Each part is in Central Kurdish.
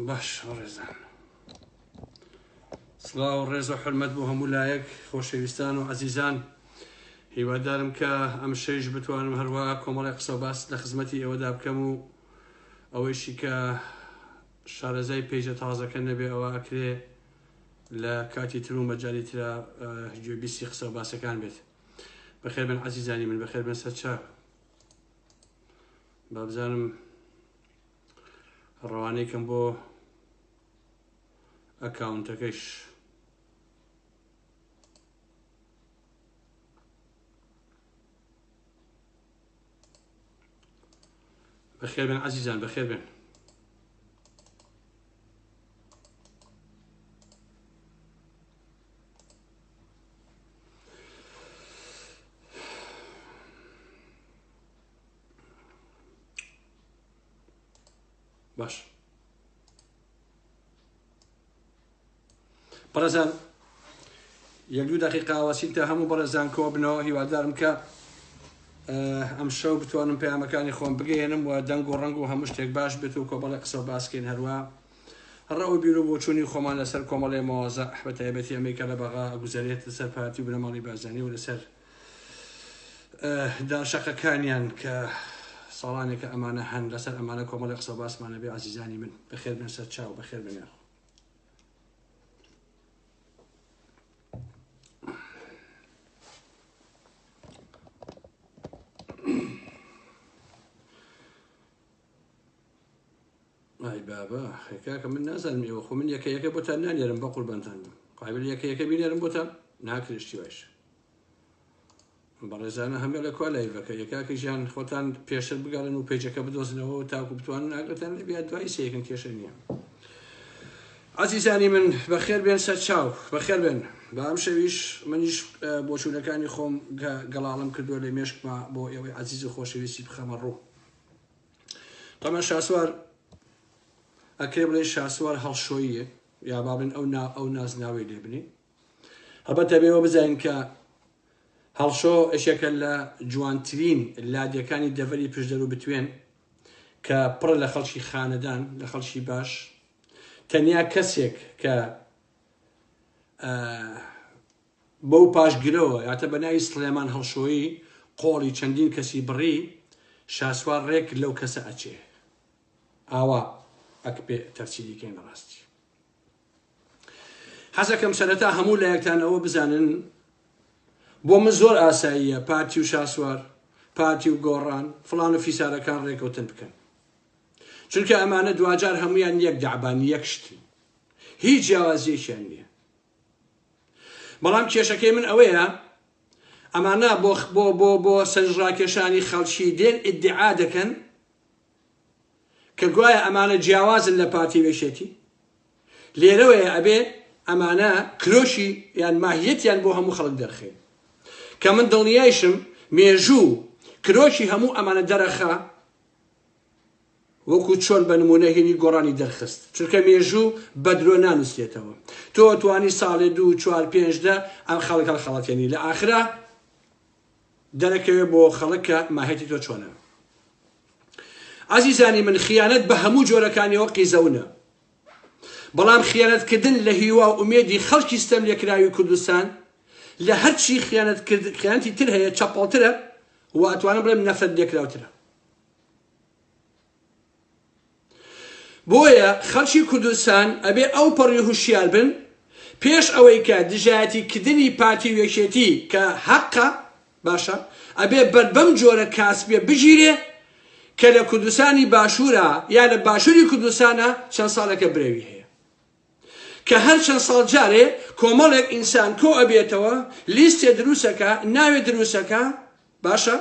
باش بەڕێزان سڵاو و ڕێز و حرمەت بۆ هەموو لایەک خۆشەویستان و عەزیزان هیوادارم کە ئەم شەیش بتوانم هەروە کۆمەڵی قسە و باس لە خزمەتی ئێوەدا بکەم و ئەوەیشی کە شارەزای پەیجە تازەکە نەبێ ئەوە ئەکرێ لە کاتی تر و مەجالی ترا گوێبیستی قسە و باسەکان بێت بەخێر بن عەزیزانی من بەخێر بن سەرچاو با بزانم ڕەوانەی کەم بۆ ئەکاونتەکەیش بەخێر بێن عەزیزان بەخێر بێن باش بەڕێزان یەک دوو دقیقا وەسین تا هەموو بەڕێزان کۆ بنەوە هیوادارم کە ئەم شەو بتوانم پەیامەکانی خۆم بگەێنم و دەنگ و ڕەنگ و هەموو شتێک باش بێت و کۆمەڵی قسە و باسکەین هەروە ڕە و بیر و بۆچوونی خۆمان لەسەر کۆمەڵێ مەوازە بە تایبەتی ئەمەی کە لە بەغا گوزەرێت لەسەر پارتی و بنەماڵی بارزانی و لەسەر دارشەقەکانیان کە ساڵانێکە ئەمانە هەن لەسەر ئەمانە کۆمەڵی قسە باسمانە بێ عزیزانی من بەخێر بن سەر چاو بەخێر بن یاخۆ ئای بابە کاکە من نازانم ئێوە خۆ من یەکە یەکە بۆتان نانێرم بە قوربانتان بم قابل یەکە یەکە بینێرم بۆتان ناکرێ شتی وایش بەڕێزانە هەمێ لە کوا لایڤەکە یەکاکە ژیان خۆتان پێشتر بگەڕێن و پێجەکە بدۆزنەوە و تاکو بتوانن ئاگرتان لێ بیا دوای سەیەکن کێشە نییە عزیزانی من بەخێر بێن سەر چاو بەخێر بێن بە ئەم شەویش منیش بۆچوونەکانی خۆم گەڵاڵم کردووە لە مێشکما بۆ ئێوەی عزیز و خۆشەویستی بخەمە ڕوو تەمەن شاسوار ئەکرێ بڵێ شاسوار هەڵشۆییە یا با بڵێن ئەو نا ئەو نازناوەی لێ بنێ هەڵبەتە بێەوە بزانین کە هەڵشۆ یەکێکە لە جوانترین لادێکانی دەڤەری پشدەر و بتوێن کە پڕە لە خەڵکی خانەدان لە خەڵکی باش تەنیا کەسێک کە بەو پاشگرەوە یاتە بە ناوی سڵێمان هەڵشۆیی قۆڵی چەندین کەسی بڕی، شاسوار ڕێک لەو کەسە ئەچێ. ئاوا ئەکبێ تەفسیری کەین بە ڕاستی. حەزەکەم سەرەتا هەموو لایەکتان ئەوە بزانن بۆ من زۆر ئاساییە پارتی و شاسوار، پارتی و گۆڕان، فڵان و فیسارەکان ڕێکەوتن بکەن. چونکە ئەمانە دواجار هەمویان یەک دەعبان یەک شتن. هیچ جیاوازیەکیان نییە. بەڵام کێشەکەی من ئەوەیە ئەمانە بۆ بۆ بۆ بۆ سەرنجڕاکێشانی خەڵکی دێن ئیدعا دەکەن کە گوایە ئەمانە جیاوازن لە پارتی و یەکێتی لێرەوەیە ئەبێ ئەمانە کرۆشی یان ماهیەتیان بۆ هەموو خەڵک دەرخێن کە من دڵنیایشم مێژوو کرۆکی هەموو ئەمانە دەرەخا وەکو چۆن بە نموونە هینی گۆڕانی دەرخست، چونکە مێژوو بە درۆ نانووسرێتەوە. تۆ ئەتوانی ساڵێ دوو، چوار، پێنج، دە ئەم خەڵک هەڵخەڵەتێنی، لە ئاخرا دەرەکەوێ بۆ خەڵک کە ماهێتی تۆ چۆنە. عەزیزانی من خیانەت بە هەموو جۆرەکانیەوە قیزەونە. بەڵام خیانەتکردن لە هیوا و ئومێدی خەڵکی ستەملێکراوی کوردستان لە هەرچی خیانەتی تر هەیە چەپەڵترە و ئەتوانم بڵێم نەفرەت لێکراوترە. بۆیە خەڵکی کوردستان ئەبێ ئەو پەڕی هوشیار بن پێش ئەوەی کە دژایەتی کردنی پارتی و یەکێتی کە هەقە باشە ئەبێ بەر بەم جۆرە کاسبیە بگیرێ کە لە کوردستانی باشوورا یا لە باشووری کوردستانا چەند ساڵێکە برەوی هەیە. کە هەر چەند ساڵ جارێ کۆمەڵێک ئینسان کۆ ئەبێتەوە لیستێ دروسەکا ناوێ دروسەکا باشە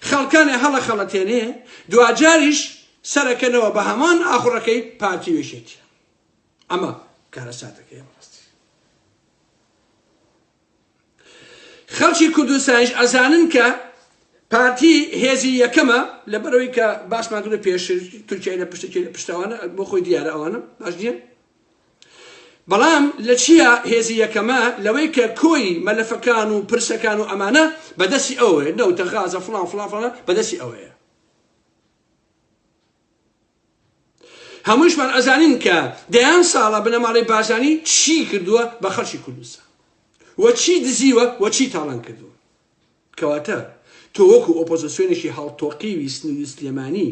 خەڵکانێ هەڵەخەڵەتێنێ دواجاریش سەرەکەنەوە بە هەمان ئاخوڕەکەی پارتی و یەکێتی ئەمە کارەساتەکەیە بەڕاستی خەڵکی کوردستانیش ئەزانن کە پارتی هێزی یەکەمە لەبەرەوەی کە باسمان کردو پێشتر تورکیای لە پشتێکی لە پشتەوانە بۆ خۆی دیارە ئەوانە باش نییە بەڵام لە چییە هێزی یەکەمە لەوەی کە کۆی مەلەفەکان و پرسەکان و ئەمانە بەدەستی ئەوەیە نەوتە غازە فڵان فڵان فڵان بەدەستی ئەوەیە. هەمووشمان ئەزانین کە دەیان ساڵە بنەماڵەی بارزانی چی کردووە بە خەڵکی کوردستان و چی دزیوە و چی تاڵان کردووە. کەواتە تۆ وەکو ئۆپۆزسیۆنێکی هەڵتۆقیوی سنوری سلێمانی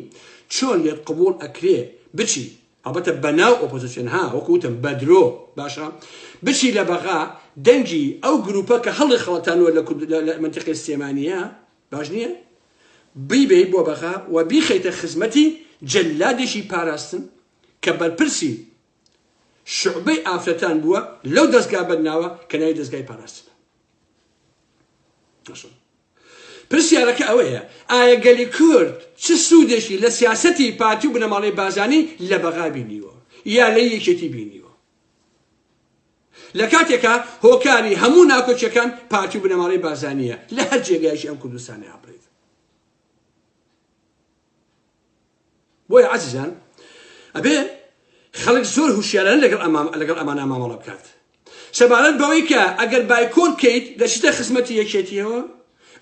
چۆن لێت قبوڵ ئەکرێ بچی، هەڵبەتە بەناو ئۆپۆزسیۆن ها وەکو وتم بەدرۆ، باشە بچی لە بەغا دەنگی ئەو گروپە کە هەڵی خەڵەتانوە لە کورد لە مەنتیقەی سلێمانیە باش نیە بیبەی بۆ بەغا و بیخەیتە خزمەتی جەلادێکی پاراستن کە بەرپرسی شوعبەی ئافرەتان بووە لەو دەزگا بەدناوە کە ناوی دەزگای پاراستنە. پرسیارەکە ئەوەیە ئایا گەلی کورد چ سوودێکی لە سیاسەتی پارتی و بنەماڵەی بارزانی لە بەغا بینیوە یا لە یەکێتی بینیوە؟ لە کاتێکا هۆکاری هەموو ناکۆکیەکان پارتی و بنەماڵەی بارزانیە لە هەر جێگایەکی ئەم کوردستانەیا بڵێیت. بۆیە عەزیزان ئەبێ خەڵک زۆر هوشیارانە لەگەڵ ئەمام لەگەڵ ئەمانە مامەڵە بکات سەبارەت بەوەی کە ئەگەر بایکۆت کەیت دەچیتە خزمەتی یەکێتیەوە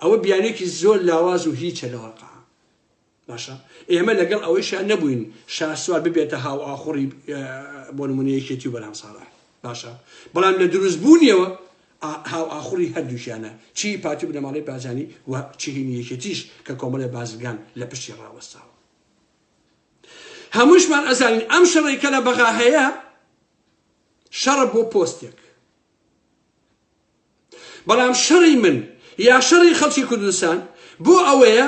ئەوە بیانێکی زۆر لاواز و هیچە لە واقع باشە ئێمە لەگەڵ ئەوەیشا نەبووین شاسوار ببێتە هاو ئاخوڕی بۆ نمونە یەکێتی و بەرهەم ساڵح باشە بەڵام لە دروست بوونیەوە هاوئاخوڕی هەردووکیانە چی پارتی و بنەماڵەی بارزانی و چی هینی یەکێتیش کە کۆمەڵێ بازرگان لە پشتی ڕاوەستاوە. هەمووشمان ئەزانین ئەم شەڕەی کە لە بەغا هەیە شەڕە بۆ پۆستێک. بەڵام شەڕی من یا شەڕی خەڵکی کوردستان بۆ ئەوەیە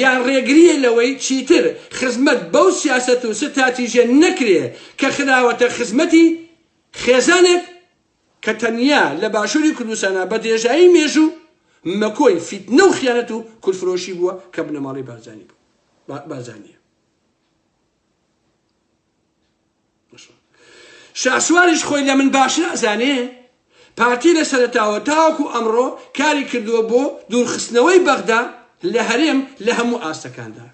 یان ڕێگرییە لەوەی چیتر خزمەت بەو سیاسەت و ستراتیژیە نەکرێ کە خراوەتە خزمەتی خێزانێک کە تەنیا لە باشووری کوردستانا بە درێژایی مێژوو مەکۆی فیتنە و خیانەت و کوردفرۆشی بووە کە بنەماڵەی بارزانی بوو بارزانیە. شاسواریش خۆی لە من باشتر ئەزانێ پارتی لە سەرەتاوە تاوەکو ئەمڕۆ کاری کردووە بۆ دوورخستنەوەی بەغدا لە هەرێم لە هەموو ئاستەکاندا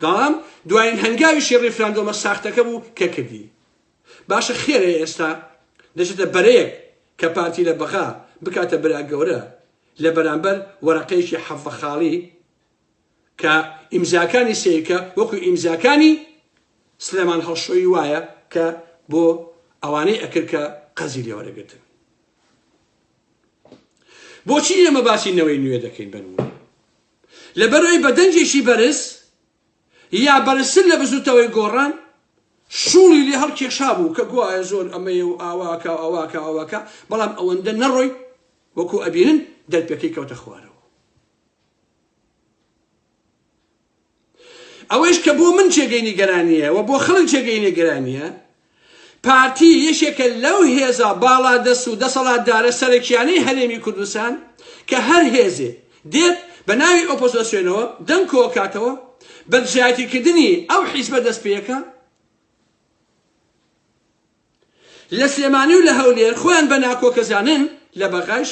بەڵام دوایین هەنگاویشی ڕیفراندۆمە ساختەکە بوو کە کردی باشە خێرە ئێستا دەچێتە بەرەیەک کە پارتی لە بەغا بکاتە برا گەورە لە بەرامبەر وەرەقەیەکی 17 خاڵی کە ئیمزاکانی سەیرکە وەکو ئیمزاکانی سلێمان هەڵشۆیی وایە کە بۆ ئەوانەی ئەکرد کە قەرزی لێوەرەگرتن. بۆچی ئێمە باسی نەوەی نوێ دەکەین بەنمونە؟ لەبەرئەوەی بە دەنگێکی بەرز یا بەرزتر لە بزوتەوەی گۆڕان شوڵی لێ هەڵکێشابوو کە گوایە زۆر ئەمەیە و ئاواکە و ئەواکە ئەوەکە، بەڵام ئەوەندە نەڕۆی وەکو ئەبینن دەرپێکەی کەوتە خوارەوە. ئەوەیش کە بۆ من جێگەی نیگەرانییە و بۆ خەڵک جێگەی نیگەرانییە، پارتی یەکێکە لەو هێزە باڵادەست و دەسەڵاتدارە سەرەکیانەی هەرێمی کوردستان کە هەر هێزێ دێت بە ناوی ئۆپۆزۆسیۆنەوە دەنگ کۆکاتەوە بە دژایەتیکردنی ئەو حیزبە دەست پێکا لە سلێمانی و لە هەولێر خۆیان بە ناکۆکەزانن لە بەغایش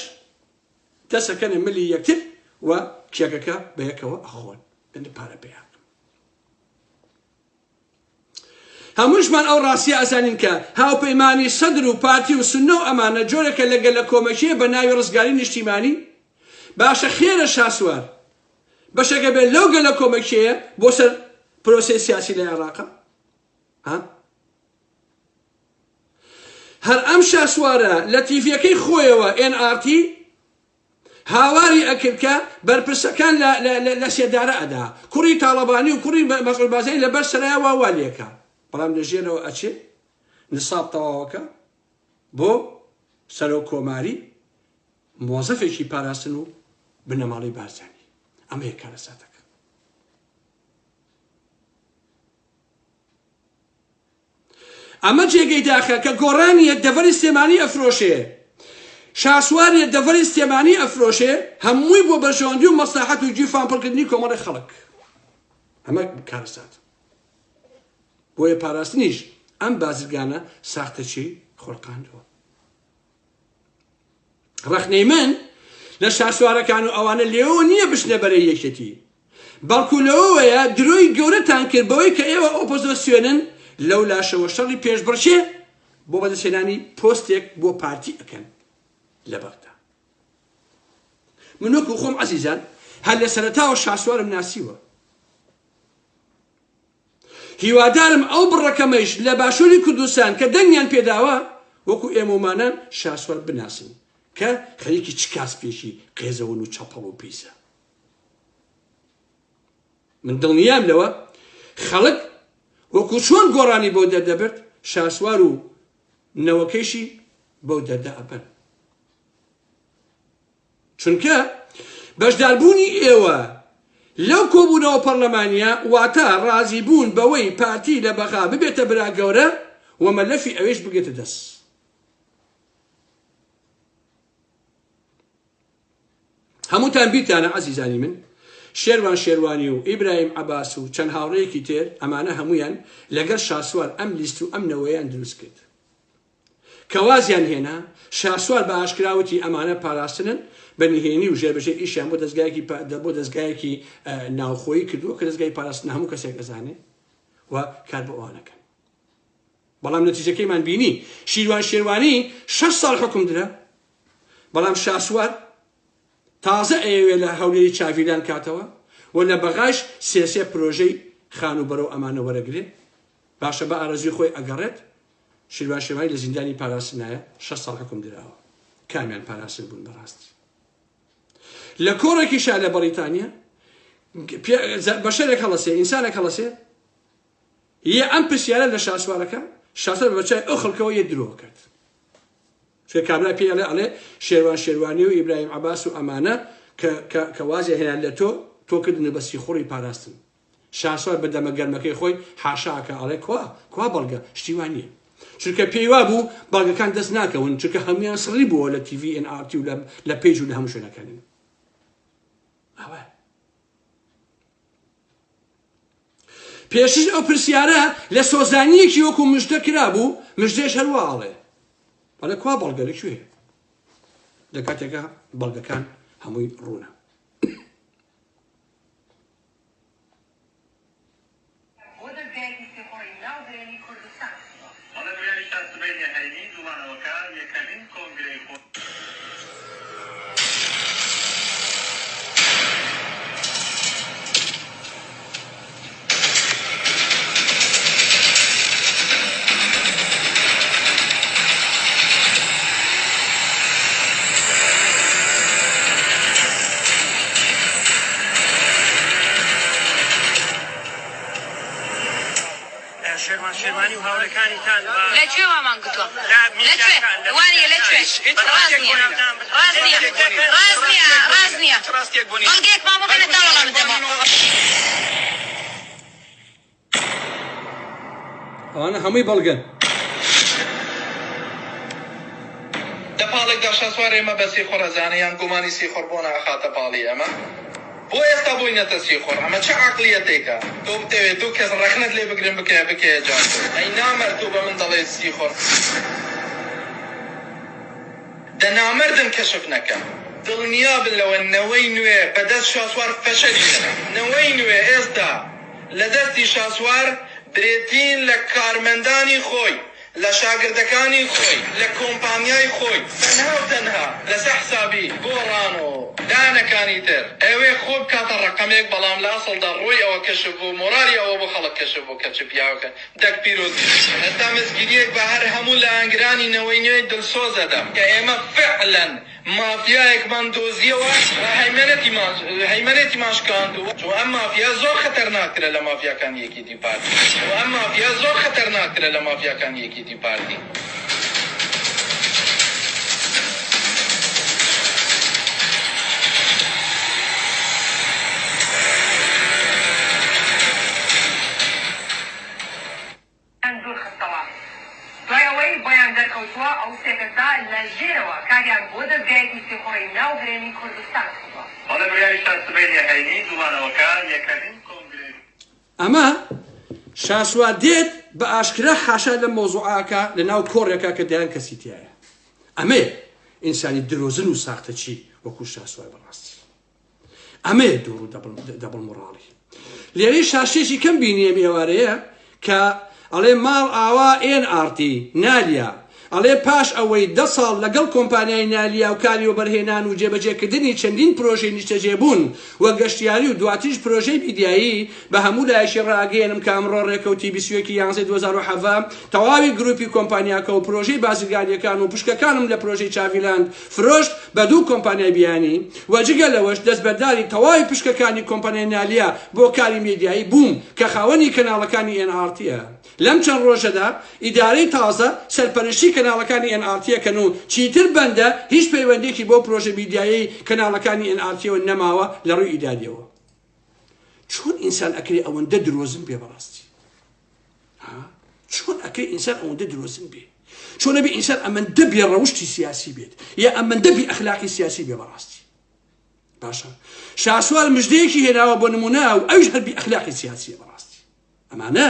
دەست ئەکەنە ملی یەکتر و کێکەکە بەیەکەوە ئەخۆن ئەندە پارە پەیا بکەن. هەمووشمان ئەو ڕاستیە ئەزانین کە هاوپەیمانی سەدر و پارتی و سوننە و ئەمانە جۆرێکە لە گەلە کۆمەکیە بە ناوی ڕزگاری نیشتیمانی باشە خێرە شاسوار بەشێکە بێت لەو گەلە کۆمەکیەیە بۆ سەر پرۆسەی سیاسی لە عێراقا ها هەر ئەم شاسوارە لە تیڤیەکەی خۆیەوە ئێن ئاڕ تی هاواری ئەکرد کە بەرپرسەکان لە سێدارە ئەدا کوڕی تاڵەبانی و کوڕی مەسعود بارزانی لە بەر سەرایە وا وا لێکا بەڵام لە ژێرەوە ئەچێ نساب تەواوەکە بۆ سەرۆک کۆماری مۆزەفێکی پاراستن و بنەماڵەی بارزانی ئەمەیە کارەساتەکە. ئەمە جێگەی داخە کە گۆڕان یە دەڤەری سلێمانی ئەفرۆشێ شاسوار یە دەڤەری سلێمانی ئەفرۆشێ هەمووی بۆ بەرژەوەندی و مەسلەحەت و گیرفان پڕکردنی کۆمەڵی خەڵک ئەمە کارەسات بۆیە پاراستنیش ئەم بازرگانە ساختەچی خۆلقاندووە ڕەخنەی من لە شاسوارەکان و ئەوانە لێوە نییە بچنە بەرەی یەکێتی بەڵکو لەوەوەیە درۆی گەورەتان کرد بەوەی کە ئێوە ئۆپۆزۆسیۆنن لەو لاشەوە شەڕی پێشبڕکێ بۆ بەدەستهێنانی پۆستێک بۆ پارتی ئەکەن لە بەغدا من وەکو خۆم عەزیزان هەر لە سەرەتاوە شاسوارم ناسیوە. هیوادارم ئەو بڕە کەمەیش لە باشووری کوردستان کە دەنگیان پێداوە وەکو ئێمەومانان شاسوار بناسن کە خەریکی چ کاسپێکی قێزەون و چەپەڵ و پیسە. من دڵنیام لەوە خەڵک وەکو چۆن گۆڕانی بۆ دەردەبرد شاسوار و نەوەکەیشی بەو دەردە ئەبەن. چونکە بەشداربوونی ئێوە لەو کۆبوونەوە پەڕلەمانییە واتە ڕازیبوون بەوەی پارتی لە بەغا ببێتە برا گەورە و مەلەفی ئەوێش بگرێتە دەست. هەمووتان بیرتانە عەزیزانی من شێروان شێروانی و ئیبراهیم عەباس و چەند هاوڕێیەکی تر ئەمانە هەموویان لەگەڵ شاسوار ئەم لیست و ئەم نەوەیان دروست کرد. کە وازیان هێنا، شاسوار بە ئاشکرا وتی ئەمانە پاراستنن، بە نهێنی و ژێربەژێر ئیشیان بۆ دەزگایەکی بۆ دەزگایەکی ناوخۆیی کردووە کە دەزگای پاراستنە هەموو کەسێک ئەزانێ و کار بۆ ئەوانە کەن. بەڵام نەتیجەکەیمان بینی، شیروان شێروانی شەش ساڵ حوکم درا، بەڵام شاسوار تازە ئەیەوێ لە هەولێری چاڤیلان کاتەوە و لە بەغایش سێ سێ پرۆژەی خانووبەرە و ئەمانە وەرەگرێ، باشە بە ئارەزووی خۆی ئەگەڕێت، شیروان شێروانی لە زیندانی پاراستنایە شەش ساڵ حوکم دراوە کامیان پاراستن بوون بەڕاستی لە کۆڕێکیشا لە بەڕیتانیا بەشەرێک هەڵەسێ ئینسانێک هەڵەسێ یە ئەم پرسیارە لە شاسوارەکە شاسوار بە چای ئەو خەڵکەوە یە درۆ کرد چونکە کابرا پێی ئەڵێ ئەڵێ شێروان شێروانی و ئیبراهیم عەباس و ئەمانە کە کە کە وازیان هێنا لە تۆ تۆ کردن بە سیخوڕی پاراستن شاسوار بە دەمە گەرمەکەی خۆی حاشا ئەکا ئەڵێ کوا؟ کوا بەڵگە؟ شتی وا نییە. چونکە پێی وابوو بەڵگەکان دەست ناکەون چونکە هەموویان سڕی بووە لە تیڤی ئێن ئاڕ تی و لە page و لە هەموو شوێنەکانی. ئەوە. پێشتر ئەو پرسیارە لە سۆزانییەکی وەکو مژدە کرابوو، مژدەیش هەر وا ئەڵێ. ئەڵێ کوا بەڵگە لە کوێ؟ لە کاتێکا بەڵگەکان هەمووی ڕوونە. بۆ دەزگایەکی سیخوڕی ناو هەرێمی کوردستان کردووە. بەڵێ بڕیاریشە سبەینێ هەینی جوڵانەوەکە یەکەمین کۆنگرەی خۆی. شێروان شێروانی و هاوڕێکانیتان بە لە کوێ وامان گوتووە؟ لە لە کوێ؟ میدیاکان لە وانیە لە کوێ؟ میدیاکان هیچ ڕاست ڕاستیەک نییە بۆ ناوتان ڕاست نییە ڕاست نییە ڕاست نییە هیچ ڕاستیەک بۆ نییە بەڵگەیەکمان بۆ بێنە تا وەڵامت دەمەوە. ئەوانە هەمووی بەڵگەن. لە پاڵێکدا شاسوار ئێمە بە سیخوڕ ئەزانێ یان گومانی سیخوڕ بۆنە ئەخاتە پاڵی ئێمە بۆ ئێستا بۆی نەتە سیخوڕ ئەمە چ عەقڵیەتێکە تۆ بتەوێ دوو کەس ڕەخنەت لێ بگرن بکەیە بکەیە جاسوس ئەی نامەرد تۆ بە من دەڵێی سیخوڕ. دە نامەردن کەشف نەکەن. دڵنیابن لەوە نەوەی نوێ بەدەست شاسوار فەشەلی هێنا. نەوەی نوێ ئێستا لە دەستی شاسوار برێتین لە کارمەندانی خۆی، لە شاگردەکانی خۆی، لە کۆمپانیای خۆی، تەنها و تەنها لەسەر حسابی گۆڕان و لایەنەکانی تر ئەیەوێ خۆی بکاتە ڕەقەمێک، بەڵام لە ئەسڵدا ڕووی ئەوە کەشف بوو، مۆرالی ئەوە بۆ خەڵک کەشف بوو کە چ پیاوێکە. دەک پیرۆزی. ئێستا مزگینیەک بە هەر هەموو لایەنگرانی نەوەی نوێی دلسۆز ئەدەم کە ئێمە فعلەن مافیایەکمان دۆزیەوە و هەیمەنەتیمان هەیمەنەتیمان شکاندووە و ئەم مافیا زۆر خەتەرناکترە لە مافیاکانی یەکێتی و پارتی و ئەم مافیا زۆر خەتەرناکترە لە مافیاکانی یەکێتی و پارتی. یان دوورخستەوە دوای ئەوەی بۆیان دەرکەوتووە ئەو سێ کەسە لە ژێرەوە کاریان بۆ دەزگایەکی سیخوڕی ناو هەرێمی کوردستان کردووە. بەڵێ بڕیاریشە سبەینێ هەینی جوڵانەوەکە یەکەمین کۆنگرەی. ئەمە شاسوار دێت بە ئاشکرا حاشا لەم مەوزوعە ئەکا لە ناو کۆڕێکا کە دەیان کەسی تیایە ئەمەیە ئینسانی درۆزن و ساختەچی وەکو شاسوار بەڕاستی ئەمەیە دووڕوو double moral ی. لێرەی شاشەیەکی کەم بینی ئەم ئێوارەیە کە ئەڵێ ماڵ ئاوا ئێن ئاڕ تی نالیا. ئەڵێ پاش ئەوەی دە ساڵ لەگەڵ کۆمپانیای نالیا و کاری وەبەرهێنان و جێبەجێکردنی چەندین پرۆژەی نیشتەجێبوون و گەشتیاری و دواتریش پرۆژەی میدیایی بە هەموو لایەکی ڕاگەیەنم کە ئەمڕۆ ڕێکەوتی 21 ی یانزەی 2017 تەواوی گروپی کۆمپانیاکە و پرۆژەی بازرگانیەکان و پشکەکانم لە پرۆژەی چاڤیلاند فرۆشت بە دوو کۆمپانیای بیانی و جگە لەوەش دەستبەرداری تەواوی پشکەکانی کۆمپانیای نالیا بۆ کاری میدیایی بووم کە خاوەنی کەناڵەکانی ئێن ئاڕ تیە. لەم چەند ڕۆژەدا ئیدارەی تازە سەرپەرشتی کەناڵەکانی ئێن ئاڕ تیەکەن و چیتر بەندە هیچ پەیوەندیەکی بەو پرۆژە میدیایەی کەناڵەکانی ئێن ئاڕ تیەوە نەماوە لە ڕووی ئیداریەوە. چۆن ئینسان ئەکرێ ئەوەندە درۆزن بێ بەڕاستی؟ ها؟ چۆن ئەکرێ ئینسان ئەوەندە درۆزن بێ؟ چۆن ئەبێ ئینسان ئەمەندە بێ ڕەوشتی سیاسی بێت یا ئەمەندە بێ ئەخلاقی سیاسی بێ بەڕاستی؟ باشە شاسوار مژدەیەکی هێناوە بۆ نمونە و ئەویش هەر بێ ئەخلاقی سیاسیە بەڕاستی. ئەمانە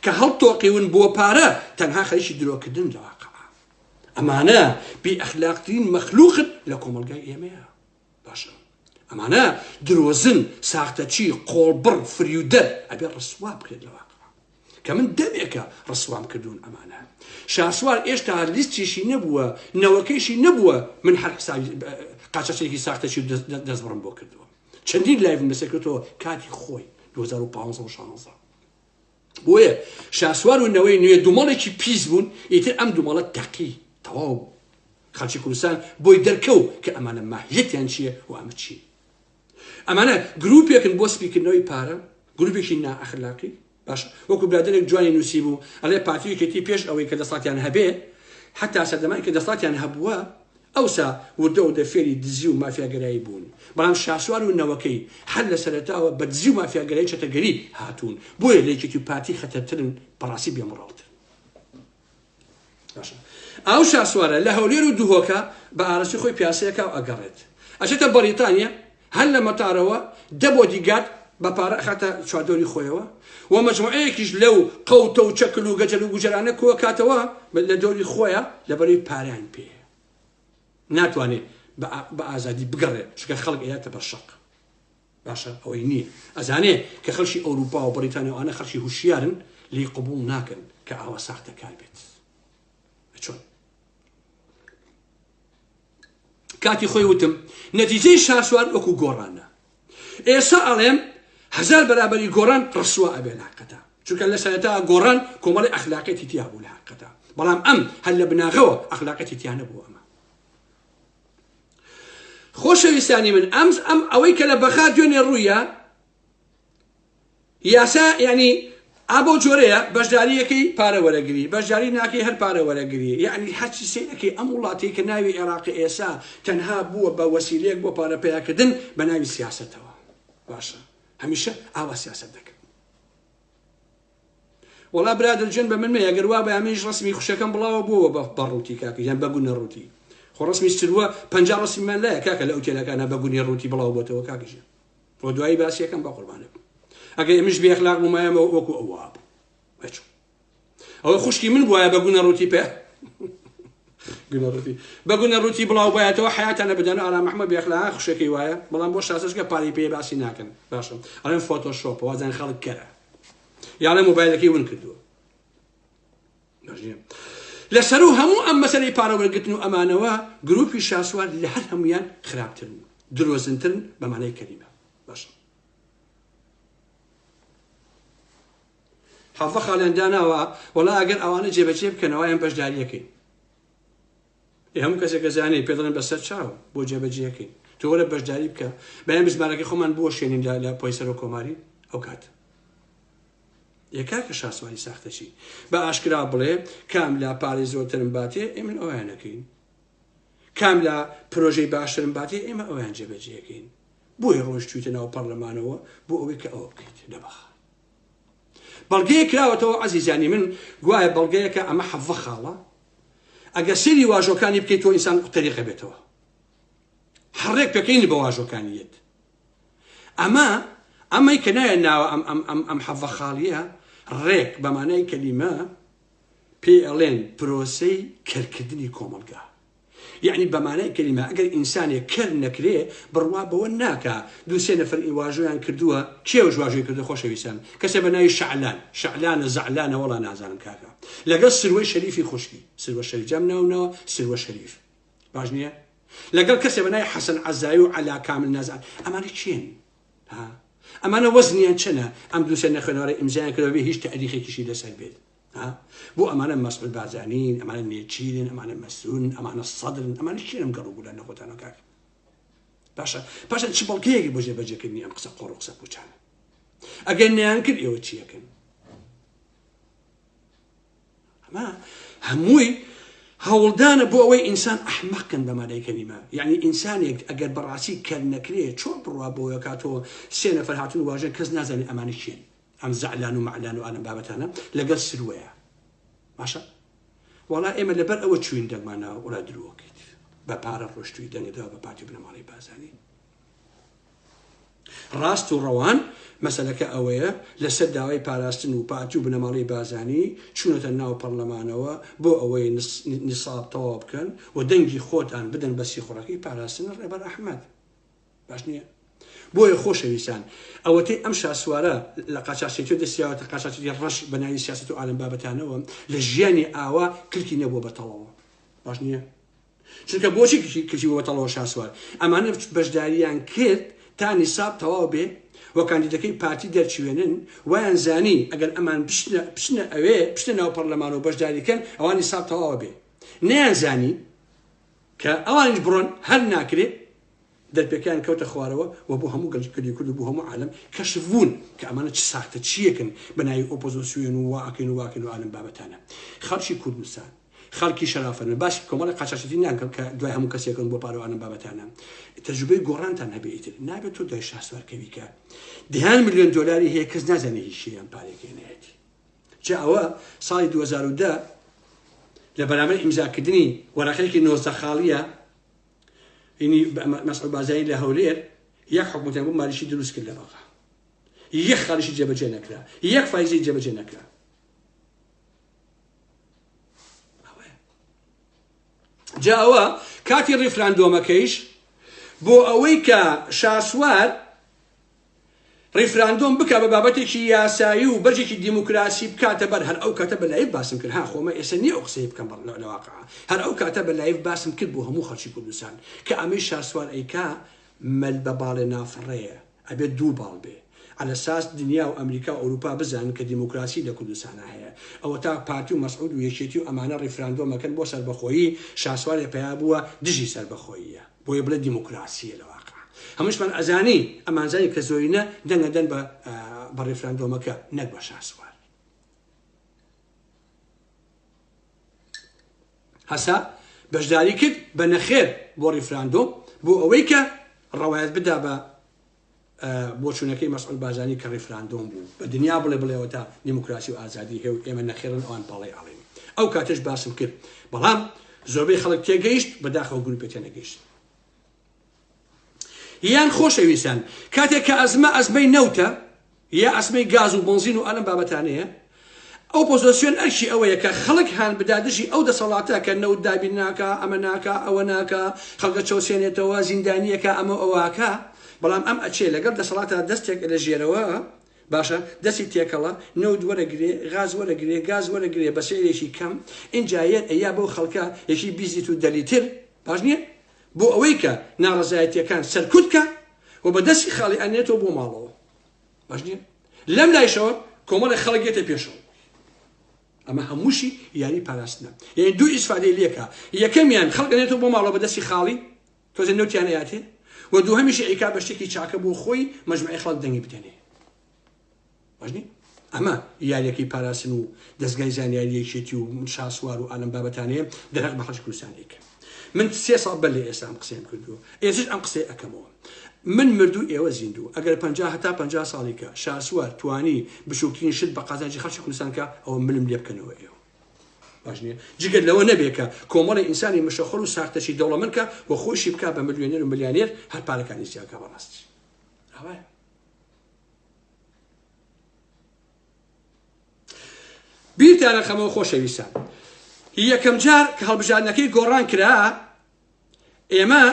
کە هەڵتۆقیون بۆ پارە تەنها خەریکی درۆکردن لە واقع. ئەمانە بی ئەخلاقترین مەخلوقن لە کۆمەڵگای ئێمەیە. باشە ئەمانە درۆزن، ساختەچی، قۆڵبڕ، فریودەر ئەبێ ڕسوا بکرێت لە واقع. کە من دەمێکە ڕسوام کردوون ئەمانە. شاسوار ئێشتا لیستیشی نەبووە، نەوەکەیشی نەبووە من هەر حسابی قاچاخچیەکی ساختەچی و دەستبڕم بۆ کردووە. چەندین لایڤم لەسەر کردەوە کاتی خۆی 2015 و 16 بۆیە شاسوار و نەوەی نوێ دومەڵێکی پیس بوون ئیتر ئەم دومەڵە تەقی تەواو بوو خەڵکی کوردستان بۆی دەرکەو کە ئەمانە ماهیەتیان چییە و ئەمە چی ئەمانە گروپێکن بۆ سپیکردنەوەی پارە گروپێکی نائەخلاقی باش وەکو برادەرێک جوانی نووسیبوو ئەڵێ پارتی و یەکێتی پێش ئەوەی کە دەسەڵاتیان هەبێ حتا سەردەمانی کە دەسەڵاتیان هەبووە ئەوسا وردە وردە فێری دزی و مافیاگەرایی بوون بەڵام شاسوار و نەوەکەی هەر لە سەرەتاوە بە دزی و مافیاگەرایی چەتەگەری هاتوون بۆیە لە یەکێتی و پارتی خەتەرترن بەڕاستی بێموڕاڵترن. باشە ئەو شاسوارە لە هەولێر و دهۆکە بە ئارەزوی خۆی پیاسەیەکا و ئەگەڕێت ئەچێتە بەریتانیا هەر لە مەتارەوە دە بۆدیگارد بە پارە ئەخاتە چواردەوری خۆیەوە و مەجموعەیەکیش لەو قەوتە و چەکل و گەجەل و گوجەرانە کۆکاتەوە لە دەوری خۆیە لەبەرەی پارەیان پێیە ناتوانێت بە ئازادی بگەڕێت چونکە خەڵک ئەیاتە بەر شەق باشە ئەوەی نییە ئەزانێ کە خەڵکی ئەوروپا و بەریتانیا و ئەوانە خەڵکی هوشیارن لێی قبوڵ ناکەن کە ئاوا ساختەکار بێت چۆن کاتی خۆی وتم نەتیجەی شاسوار وەکو گۆڕانە ئێستا ئەڵێم هەزار بەرابەری گۆڕان ڕسوا ئەبێ لە حقەتا چونکە لە سەرەتا گۆڕان کۆمەڵی ئەخلاقێتی تیا بوو لە حقەتا بەڵام ئەم هەر لە بناغەوە ئەخلاقێتی تیا نەبوو ئەمە خۆشەویستانی من ئەم ئەم ئەوەی کە لە بەغا دوێنێ ڕوویە یاسا یعنی ئابۆ جۆرەیە بەشداریەکەی پارە وەرەگری بەشداری ناکەی هەر پارە وەرەگری یعنی هەرچی سەیرەکەی ئەم وڵاتی کە ناوی عێراقی ئێسا تەنها بووە بە وەسیلەیەک بۆ پارە پەیاکردن بە ناوی سیاسەتەوە باشە هەمیشە ئاوا سیاسەت دەکەن وەڵا برادەر جوێن بە من مەیە گەر وابایە منیش ڕەسمی خوشەکەم بڵاوە بۆوە بە بە ڕووتی کاکە یان بە گونە ڕووتی خۆ ڕەسمی سروە 50 ڕەسمیمان لایە کاکە لە ئوتێلەکانە بە گونی ڕووتی بڵاو بۆتەوە کاکە ژیان خۆ دوایی باسیەکەم بە قوربانە بم ئەگەر ئەمش بێ ئەخلاق بوومایە وەکو ئەو وابوو بەچوو ئەوە خوشکی من بوایە بە گونە ڕووتی پێ گونە ڕووتی بە گونە ڕووتی بڵاو بایەتەوە حیاتانە بدەن ئارام ئەحمەد بێخلا خوشەکەی وایە بەڵام بۆ شاسەشکە پارەی پێ باسی ناکەن باشە ئەڵێن فۆتۆشۆپ وازان خەڵک کەرە یاڵێ مۆبایلەکەی ون کردووە لە سەرو هەموو ئەم مەسەلەی پارە وەرگرتن و ئەمانەوە گروپی شاسوار لە هەر هەمویان خراپترن درۆزنترن بە مانای کەلیمە باشە حەڤە خاڵیان داناوە وەڵا ئەگەر ئەوانە جێبەجێ بکەنەوە ئێم بەشداریەکەین ئێ هەموو کەسێک ئەزانێ پێ دەڵێن بەسەر چاو بۆ جێبەجێەکەین تۆ وەرە بەشداری بکە بەیان بزمارەکەی خۆمان بوەشێنین لە لە پۆی سەرۆک کۆماری ئەو کات ئێ کاکە شاسواری ساختەچی بە ئاشکرا بڵێ کام لا پارەی زۆرترم باتێ ئێمن ئەویان نەکەین کام لا پرۆژەی باشترم باتێ ئێمە ئەویان جێبەجێەکەین بۆیە ڕۆیشتویتە ناو پەرلەمانەوە بۆ ئەوەی کە ئەوە بکەیت لە بەغا بەڵگەیە کراوەتەوە عەزیزانی من گوایە بەڵگەیەکە ئەمە حەڤە خاڵە ئەگەر سەیری واژۆکانی بکەیت تۆ ئینسان تەریقە بێتەوە هەڕێک پێکەینی بە واژۆکانی یەت ئەمە ئەمەی کە نایە ناوە ئەم ئەم ئەم ئەم حەڤە خاڵیە ڕێک بە مانای کەلیمە پێی ئەڵێن پرۆسەی کەرکردنی کۆمەڵگا. یەعنی بە مانای کەلیمە ئەگەر ئینسانێک کەر نەکرێ بڕوا بەوە ناکا دوو سێ نەفەر واژۆیان کردووە کێوش واژۆی کردووە خۆشەویستان کەسێ بە ناوی شەعلان شەعلانە زەعلانە وەڵا نازانم کاکە لەگەڵ سروەی شەریفی خوشکی سروە شەریف جام ناو ناوە سروە شەریف باش نییە لەگەڵ کەسێ بە ناوی حەسەن عەزاوی و عەلا کامل نازان ئەمانە کێن ها ئەمانە وەزنیان چەنە ئەم دوو سێ نەخوێنەوارە ئیمزایان کردوە بێ هیچ تاریخێکیشی لەسەر بێت ها بۆ ئەمانە مەسعود بارزانین ئەمانە نێچیرن ئەمانە مەسرورن ئەمانە سەدرن ئەمانە کێن ئەم گەڕ و گولانە خۆتانەوە کاک باشە پاشان چ بەڵگەیەک بۆ جێبەجێکردنی ئەم قسە قۆڕ و قسە پوچانە ئەگەر نیان کرد ئێوە چیەکەن ئەمە هەمووی هەوڵدانە بۆ ئەوەی ئینسان ئەحمەقن بە مانای کەلیمە یعنی ئینسانێک ئەگەر بەڕاستی کەر نەکرێ چۆن بڕوا بۆ کاتۆ سێ نەفەر هاتون واژن کەس نازانێت ئەمانە کێن ئەم زەعلان و مەعلان و ئالەم بابەتانە لەگەڵ سروەیە باشە وەڵا ئێمە لەبەر ئەوە چوین دەنگمان ناوە وەڵا درۆکەیت بە پارە ڕۆشتوی دەنگە داوە بە پارتی بنەماڵەی بازانی ڕاست و ڕەوان مەسەلەکە ئەوەیە لەسەر داوای پاراستن و پارتی و بنەماڵەی بازانی چوونەتە ناو پەڕلەمانەوە بۆ ئەوەی نیساب تەواو بکەن و دەنگی خۆتان بدەن بە سیخوڕەکەی پاراستن ڕێبەر ئەحمەد باش نییە؟ بۆیە خۆشەویستان ئەوەتەی ئەم شاسوارە لە قاچاخچێتی و دەستیاوەتە قاچاخچێتی ڕەش بە ناوی سیاسەت و ئالەم بابەتانەوە لە ژیانی ئاوا کلکی نەبووە بە تەڵەوە باش نییە؟ چونکە بۆچی کلکی بووە بە تەڵەوە شاسوار ئەمانە بەشداریان کرد تا نیساب تەواو بێ و کاندیدەکەی پارتی دەرچوێنن وایان زانی ئەگەر ئەمان بچنە ئەوێ بچنە ناو پەرلەمان و بەشداریکەن ئەوان نیساب تەواوە بێ نەیان زانی کە ئەوانیش بڕۆن هەر ناکرێ دەرپێکەیان کەوتە خوارەوە و بۆ هەموو گەل گەلی کورد و بۆ هەموو عالەم کەشف بوون کە ئەمانە چ ساختەچییەکن بە ناوی ئۆپۆزۆسیۆن و وا ئەکەین و وا ئەکەین و ئالەم بابەتانە. خەڵکی کوردستان، خەڵکی شەرافەتمەند، باسی کۆمەڵی قاچاخچێتی ناکەم کە دوای هەموو کەسێکن بۆ پارە و ئالەم بابەتانە. تەجروبەی گۆڕانتان هەبێ ئیتر نابێت تۆ دوای شاسوار کەوی کە دەیان ملیۆن دۆلاری هەیە کەس نازانێ هی کێیە ئەم پارەیە کێ نایەتی. جا ئەوە ساڵی 2010 لە بەرامبەر ئیمزاکردنی وەرەقەیەکی 19 خاڵیە ینی مەسعود بارزانی لە هەولێر یەک حکومەتیان بۆ مالیشی دروست کرد لە بەغا یەک خاڵیشی جێبەجێ نەکرا یەک فایزی جێبەجێ نەکرا جا ئەوە کاتی ڕیفراندۆمەکەیش بۆ ئەوەی کە شاسوار ڕیفراندۆم بکا بە بابەتێکی یاسایی و بەرگێکی دیموکراسی بکاتە بەر هەر ئەو کاتە بە live باسم کرد ها خۆمە ئێستا نییە ئەو قسەی بکەم لە واقع هەر ئەو کاتە بە live باسم کرد بۆ هەموو خەڵکی کوردستان کە ئەمەی شاسوار ئەیکا مەل بە باڵێ نافڕێیە ئەبێت دوو باڵ بێ عەلەساس دنیا و ئەمریکا و ئەوروپا بزانن کە دیموکراسی لە کوردستانا هەیە ئەوەتا پارتی و مەسعود و یەکێتی و ئەمانە ڕیفراندۆم ئەکەن بۆ سەربەخۆیی شاسوارێ پەیا بووە دژی سەربەخۆییە بۆیە بڵێ دیموکراسیە لە واقع هەمووشمان ئەزانین ئەمانزانی کە زۆرینە دەنگ ئەدەن بە بە ڕیفراندۆمەکە نەک بە شاسوار هەسا بەشداری کرد بە نەخێر بۆ ڕیفراندۆم بۆ ئەوەی کە ڕەوایەت بدا بە بۆچوونەکەی مەسعود بارزانی کە ڕیفراندۆم بوو بە دنیا بڵێ بڵێ ئەوەتا دیموکراسی و ئازادی هەیە و ئێمە نەخێرن ئەوان بەڵێ ئەڵێن ئەو کاتەش باسم کرد بەڵام زۆربەی خەڵک تێگەیشت بەداخەوە گروپێ تێنەگەیشت یان خۆشەویستان کاتێک کە ئەزمە ئەزمەی نەوتە یا ئەزمەی گاز و بەنزین و ئەلم بابەتانەیە ئۆپۆزۆسیۆن ئەرکی ئەوەیە کە خەڵک هان بدا دژی ئەو دەسەڵاتە کە نەوت دابین ناکا، ئەمە ناکا، ئەوە ناکا، خەڵک ئەچەوسێنێتەوە، زیندانیەکا، ئەمە و ئەوە ئەکا، بەڵام ئەم ئەچێ لەگەڵ دەسەڵاتا دەستێک لە ژێرەوە، باشە دەستی تێکەڵە، نەوت وەرەگرێ، غاز وەرەگرێ، گاز وەرەگرێ بە سعرێکی کەم، ئینجا یەت ئەیا بەو خەڵکە یەکی 20 لیتر و دە لیتر، باش نیە؟ بۆ ئەوەی کە ناڕەزایەتیەکان سەرکوت کا و بە دەستی خاڵی ئەنێتەوە بۆ ماڵەوە. باش نییە؟ لەم لایشەوە کۆمەڵێک خەڵک یەتە پێشەوە. ئەمە هەمووشی یاری پاراستنە. یعنی دوو ئیسفادەی لێکا. یەکەمیان خەڵک ئەنێتەوە بۆ ماڵەوە بە دەستی خاڵی، تۆزێ نەوتیان ئەیاتێ. و دووهەمیشی ئەیکا بە شتێکی چاکە بۆ خۆی مەجموعەی خەڵک دەنگی بدەنێ. باش نییە؟ ئەمە یاریەکەی پاراستن و دەزگای زانیاری یەکێتی و شاسوار و ئالەم بابەتانەیە دەرهەق بە خەڵکی کوردستان ئەیکەن. من سێ ساڵ بەر لە ئێستا ئەم قسەیەم کردووە ئێستش ئەم قسەیە ئەکەمەوە من مردوو ئێوە زیندوو ئەگەر 50 هەتا 50 ساڵی کە شاسوار توانی بچووکترین شت بە قازانجی خەڵکی کوردستان کە ئەوە ملم لێ بکەنەوە ئێوە باش نییە جگەر لەوە نەبێ کە کۆمەڵی ئینسانی مشەخۆر و ساختەچی دەوڵەمەند کە و خۆشی بکا بە ملیۆنێر و ملیانێر هەر پارەکانی زیاکە بەڕاستی ئەوەیە بیرتانە خەمەوە خۆشەویستان یەکەم جار کە هەڵبژاردنەکەی گۆڕان کرا. ئێمە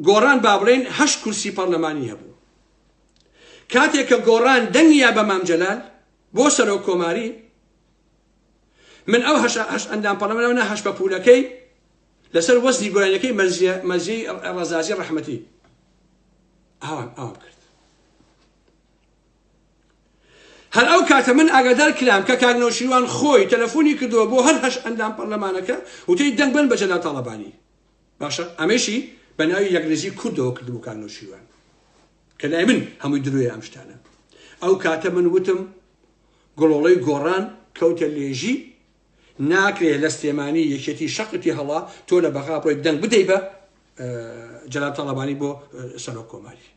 گۆڕان با بڵێین هەشت کورسی پەڕلەمانی هەبوو. کاتێک کە گۆڕان دەنگی یا بە مام جەلال بۆ سەرۆک کۆماری، من ئەو هەشت هەشت ئەندام پەڕلەمانە هەشت پەپوولەکەی لەسەر وەزنی گۆرانیەکەی مەرزیە مەرزیەی ڕەزازی ڕەحمەتی ئاوام ئاوام کرد. هەر ئەو کاتە من ئاگادار کرام کە کاک نەوشیروان خۆی تەلەفۆنی کردووە بۆ هەر هەشت ئەندام پەرلەمانەکە وتەی دەنگ بەن بە جەلال تاڵەبانی. باشە ئەمەیشی بە ناوی یەکڕیزی کوردەوە کردبوو کاک نەوشیروان کە لای من هەمووی درۆیە ئەم شتانە. ئەو کاتە من وتم گڵۆڵەی گۆڕان کەوتە لێژی ناکرێ لە سلێمانی یەکێتی شەقت تێ هەڵا تۆ لە بەغا بڕۆی دەنگ بدەی بە جەلال تاڵەبانی بۆ سەرۆک کۆماری.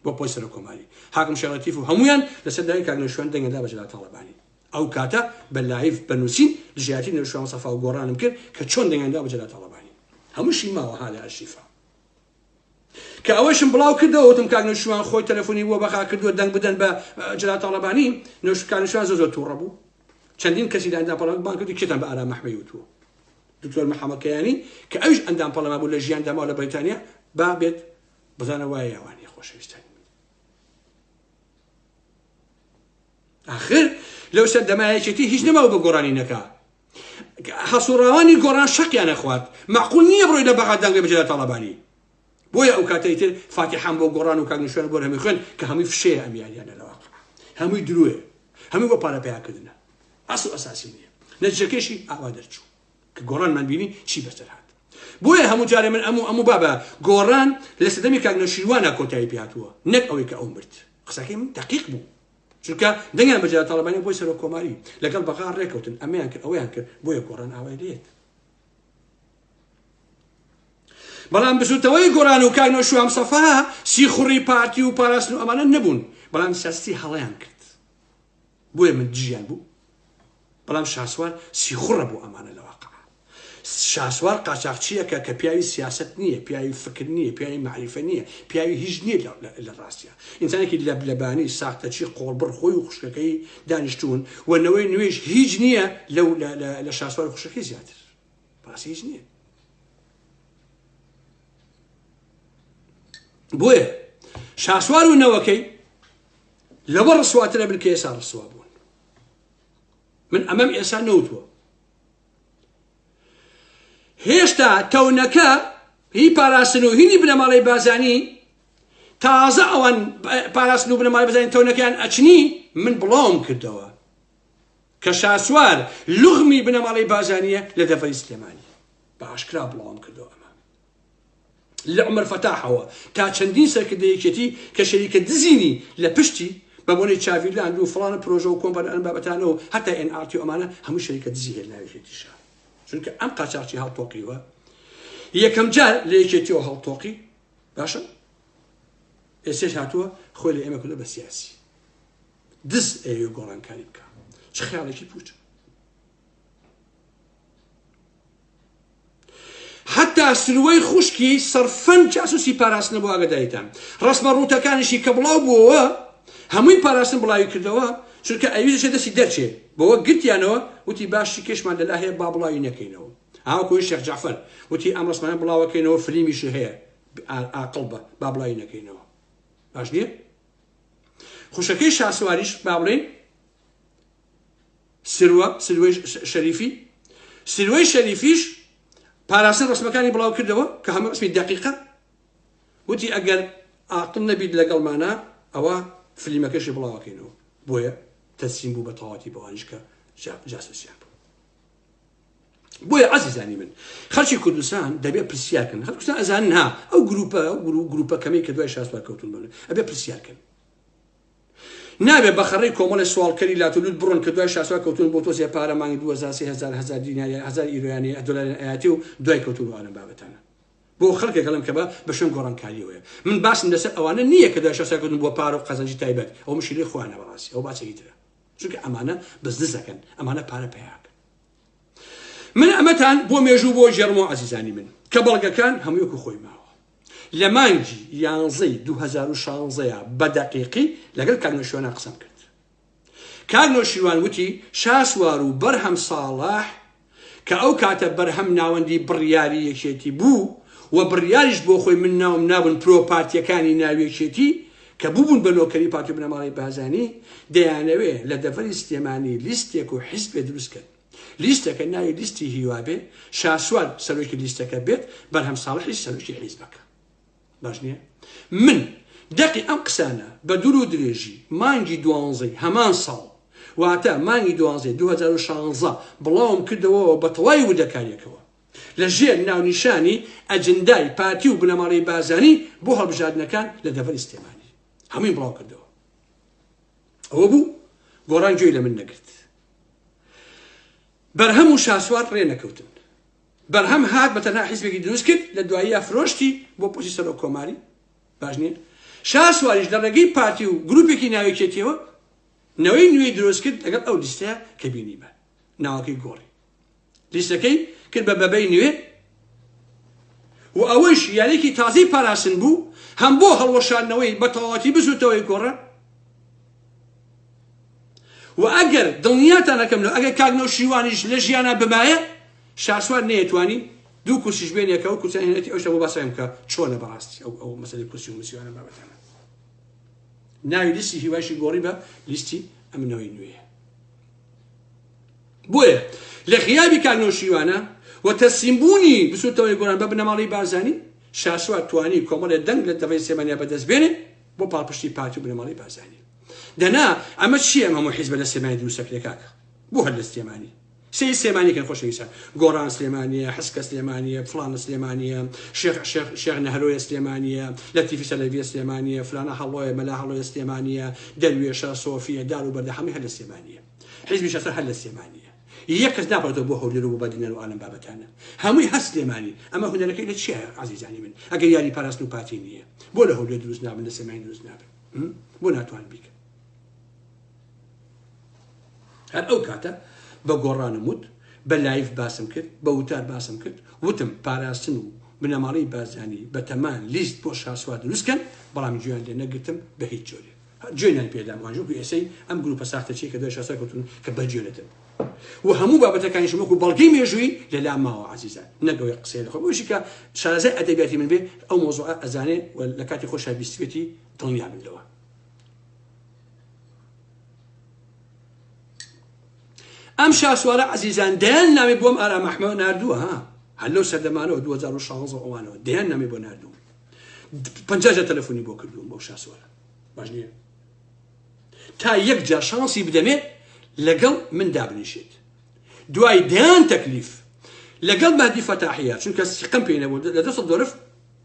بۆ پۆستی سەرۆک کۆماری حاکم شێخ لەتیف و هەموویان لەسەر داوای کاک نەوشیروان دەنگیان دا بە جەلال تاڵەبانی ئەو کاتە بە live بە نووسین دژایەتی نەوشیروان مستەفا و گۆڕانم کرد کە چۆن دەنگیان دا بە جەلال تاڵەبانی هەمووشی ماوە ها لە ئەرشیفا کە ئەوەشم بڵاو کردەوە وتم کاک نەوشیروان خۆی تەلەفۆنی بۆ بەغا کردووە دەنگ بدەن بە جەلال تاڵەبانی نەوشیروان نەوشیروان زۆر زۆر تووڕە بوو چەندین کەسی لە ئەندام پەرلەمان بانگ کرد کێتان بە ئارام ئەحمەی وتووە دکتۆر محەممەد کەیانی کە ئەویش ئەندام پەرلەمان بوو لە ژیاندا ماوە لە بەریتانیا با بێت بزانە وایە یا وانیە خۆشەویستانی من ئاخر لەو سەردەما یەکێتی هیچ نەماوە بە گۆڕانی نەکا هەسوڕاوانی گۆڕان شەقیانە خوارد معقول نییە بڕۆی لە بەغا دەنگێ بجێ تاڵەبانی بۆیە ئەو کاتەی تر فاتیحان بۆ گۆڕان و کاک نوشوێن بۆ هەمووی خوێن کە هەمووی فشەیە ئەم یاریانە لە واقع هەمووی درۆیە هەمووی بۆ پارە پەیاکردنە ئەسڵ ئەساسی نییە نەتیجەکەشی ئاوا دەرچوو کە گۆڕانمان بینی چی بەسەر هات بۆیە هەموو جارێ من ئەموو ئەموو بابە گۆڕان لە سەدەمی کاک نەوشیروانە کۆتایی پێهاتووە نەک ئەوەی کە ئەو مرد قسەکەی من دقیق بوو چونکە دەنگیان بە جەلال تاڵەبانی بۆی سەرۆک کۆماری لەگەڵ بەغا ڕێکەوتن ئەمەیان کرد ئەوەیان کرد بۆیە گۆڕان ئاوای لێت بەڵام بزوتەوەی گۆڕان و کاک نەوشیروان مستەفا سیخوڕی پارتی و پاراستن و ئەمانە نەبوون بەڵام سیاسەتی هەڵەیان کرد بۆیە من دژیان بوو بەڵام شاسوار سیخوڕە بۆ ئەمانە لە واقع شاسوار قاچاخچیەکە کە پیاوی سیاست نییە پیاوی فکر نییە پیاوی معریفە نییە پیاوی هیچ نییە لە ڕاستە ئینسانێکی لەبلەبانی ساختەچی قۆڵبڕ خۆی و خوشکەکەی دانیشتون و نەوەی نوێش هیچ نییە لەو لە شاسوار خوشەکەی زیاتر بەڕاستی هیچ نییە بۆیە شاسوار و نەوەکەی لەوە ڕسواترە بن کە ئێسا ڕسوا بوون من ئەمەم ئێسا نەوتووە هێشتا تەونەکە هی پاراستن و هینی بنەماڵەی بازانی تازە ئەوان پاراستن و بنەماڵەی بازانی تەونەکەیان ئەچنی من بڵاوم کردەوە کە شاسوار لغمی بنەماڵەی بازانیە لە دەڤەری سلێمانی بە ئاشکرا بڵاوم کردەوە ئەمە لە عومەر فەتاحەوە تا چەندین سەرکردەی یەکێتی کە شەریکە دزینی لە پشتی بە بۆنەی چاڤی لاند و فڵان پرۆژە و کۆمپانیا ئەم بابەتانە و هەتا ئێن ئاڕ تی و ئەمانە هەموو شەریکە دزی هەیە لە ناو یەکێتیشا چونکە ئەم قاچاخچی هەڵتۆقیوە یەکەم جار لە یەکێتیەوە هەڵتۆقی باشە ئێستێش هاتووە خۆی لە ئێمە کردوە بە سیاسی دز ئەیەوێ گۆڕانکاری بکە چ خیاڵێکی پوچە حتا سروەی خوشکی سەرفەن جاسوسی پاراستنە بۆ ئاگاداریتان ڕسمە ڕووتەکانیشی کە بڵاو بووەوە هەمووی پاراستن بڵاوی کردەوە چونکە ئەوی دەچێت دەستی دەرچێ بەوە گرتیانەوە وتی باشی کێشمان لەلا هەیە با بڵاوی نەکەینەوە هاوکۆی شێخ جعفەر وتی ئەم ڕسمانە بڵاوەکەینەوە فلیمیشی هەیە ئاقڵ بە با بڵاوی نەکەینەوە باش نییە خوشەکەی شاسواریش با بڵێین سروە سروەی شەریفی سروەی شەریفیش پاراستن ڕسمەکانی بڵاو کردەوە کە هەموو ڕسمی دقیقە وتی ئەگەر ئاقل نەبیت لەگەڵمانە ئەوە فلیمەکەشی بڵاوەکەینەوە بۆیە تەسلیم بوو بە تەواتی بەوانیش کە جاسوسیان بوو بۆیە عەزیزانی من خەڵکی کوردستان دەبێ پرسیارکەن خەڵکی کوردستان ئەزانن ها ئەو گروپە ئەو گروپە کەمەی کە دوای شاسوار کەوتون بن ئەبێ پرسیارکەن نابێ بە خەڕەی کۆمەڵی سواڵکەری لاتولوت بڕۆن کە دوای شاسوار کەوتون بۆ تۆزێ پارە مانگی 2000 3000 هەزار دینار هەزار ئیرۆیانی دۆلاریان ئەیاتێ و دوای کەوتون و ئالەم بابەتانە بۆ خەڵکێک ئەڵێم کە بە بە شوێن گۆڕانکاریەوەیە من باسم لەسەر ئەوانە نییە کە دوای شاسوار کەوتون بۆ پارە و قازانجی تایبەت ئەو مشکلەی خۆیانە بەڕاستی ئەو باسێکی ترە چونکە ئەمانە بزنس دەکەن ئەمانە پارە پەیاکەن من ئەمەتان بۆ مێژوو بۆ گێڕمەوە ئازیزانی من کە بەڵگەکان هەموو وەکو خۆی ماوە لە مانگی یانزەی 2016 بە دەقیقی لەگەڵ کاک نەوشیروانە قسەم کرد کاک نەوشیروان وتی شاسوار و بەرهەم ساڵح کە ئەو کاتە بەرهەم ناوەندی بڕیاری یەکێتی بوو. و بڕیاریش بۆ خۆی من ناوم نابوون پرۆ پارتیەکانی ناو یەکێتی کە بووبوون بە نۆکەری پارتی و بنەماڵەی بارزانی دەیانەوێ لە دەڤەری سلێمانی لیستێک و حیزبێ دروست کەن لیستەکە ناوی لیستی هیوا بێ شاسوار سەرۆکی لیستەکە بێت بەرهەم ساڵحیش سەرۆکی حیزبەکە. باش نییە؟ من دەقی ئەم قسانە بە دوور و درێژی مانگی دوانزەی هەمان ساڵ واتە مانگی دوانزەی 2016 بڵاوم کردەوەوە بە تەواوی وردەکاریەکەوە لە ژێر ناونیشانی ئەجندای پارتی و بنەماڵەی بارزانی بۆ هەڵبژاردنەکان لە دەڤەری سلێمانی هەموویم بڵاو کردەوە. ئەوە بوو گۆڕان گوێی لە من نەگرت. بەرهەم و شاسوار ڕێ نەکەوتن. بەرهەم هات بە تەنها حیزبێکی دروست کرد لە دواییا فرۆشتی بۆ پۆستی سەرۆک کۆماری باش نییە شاسواریش لە ڕێگەی پارتی و گروپێکی ناوێکێتیەوە نەوەی نوێی دروست کرد لەگەڵ ئەو لیستەیە کە بینیمان ناوەکەی گۆڕی لیستەکەی کرد بە بەبەی نوێ و ئەوەیش یاریێکی تازەی پاراستن بوو هەم بۆ هەڵوەشاندنەوەی بە تەواوەتی بزوتەوەی گۆڕە و ئەگەر دڵنیاتان ئەکەم لەوە ئەگەر کاک نەوشیروانیش لە ژیانا بمایە شاسوار نەیەتوانی دوو کورسیش بێنێ کە ئەو کورسیان هێنێتی ئەوشە بۆ باسەکەم کە چۆنە بەڕاستی ئەو ئەو مەسەلەی کورسی و مرسیوانە بابەتانە ناوی لیستی هیوایشی گۆڕی بە لیستی ئەمنەوەی نوێ بۆیە لە غیابی کاک نەوشیروانە و تەسلیمبوونی بسوتەوەی گۆران بە بنەماڵەی بارزانی شاسوار توانی کۆمەڵێ دەنگ لە دەڤەری سلێمانیا بەدەست بێنێ بۆ پاڵپشتی پارتی و بنەماڵەی بارزانی. دەنا ئەمە چییە ئەم هەموو حیزبە لە سلێمانی دروست ئەکرێ کاکە؟ بۆ هەر لە سلێمانی؟ سەیر سلێمانی کەن خۆشەویستان. گۆڕان سلێمانییە، حسکە سلێمانییە، فڵانە سلێمانییە، شێخ شێخ شێخ نەهرۆیە سلێمانییە، لەتیفی سەلەڤیە سلێمانییە، فلانە هەڵۆیە، مەلا هەڵۆیە سلێمانییە، دەروێشە، سۆفییە، دار و بەردە هەمووی هەر لە سلێمانییە. حیزبی شەسەر هەر لە سلێمانییە. یەک کەس ناپەڕێتەوە بۆ هەولێر و بۆ بادینان و ئالەم بابەتانە. هەمووی هەر سلێمانی. ئەمە هونەرەکەی لە چیایە عەزیزانی من؟ ئەگەر یاری پاراستن و پارتی نییە. بۆ لە هەولێر دروست نابن لە سلێمانی دروست نابن؟ بۆ ناتوانن بیکەن؟ هەر ئەو کاتە بە گۆڕانم وت، بە live باسم کرد، بە وتار باسم کرد، وتم پاراستن و بنەماڵەی بارزانی بەتەمان لیست بۆ شاسوار دروست کەن، بەڵام گوێیان لێ نەگرتم بە هیچ جۆرێک. جوێنیان پێدام ئەوانیش وەکو ئێسەی ئەم گروپە ساختەچیە کە دوای شاسوار کەوتون کە بەر جوێ نەدەن و هەموو بابەتەکانیشم وەکو بەڵگەی مێژوویی لەلا ماوە عەزیزان نەک ئەوەی قسەی لەخۆ بۆشی کە شارەزای ئەدەبیاتی من بێ ئەو مۆزوعە ئەزانێ و لە کاتی خۆشا بیستوێتی دڵنیا بن لەوە. ئەم شاسوارە عەزیزان دەیان نامی بۆم ئارام ئەحمەد ناردووە ها هەر لەو سەردەمانەوە 2016 ئەوانەوە دەیان نامی بۆ ناردووم 50 جار تەلەفۆنی بۆ کردووم بەو شاسوارە باش نییە تا یەک جار شانسی بدەمێ لەگەڵ من دابنیشێت دوای دەیان تەکلیف لەگەڵ مادی فەتاحیە چونکە سیقەم پێی نەبوو لە دەسە دۆرف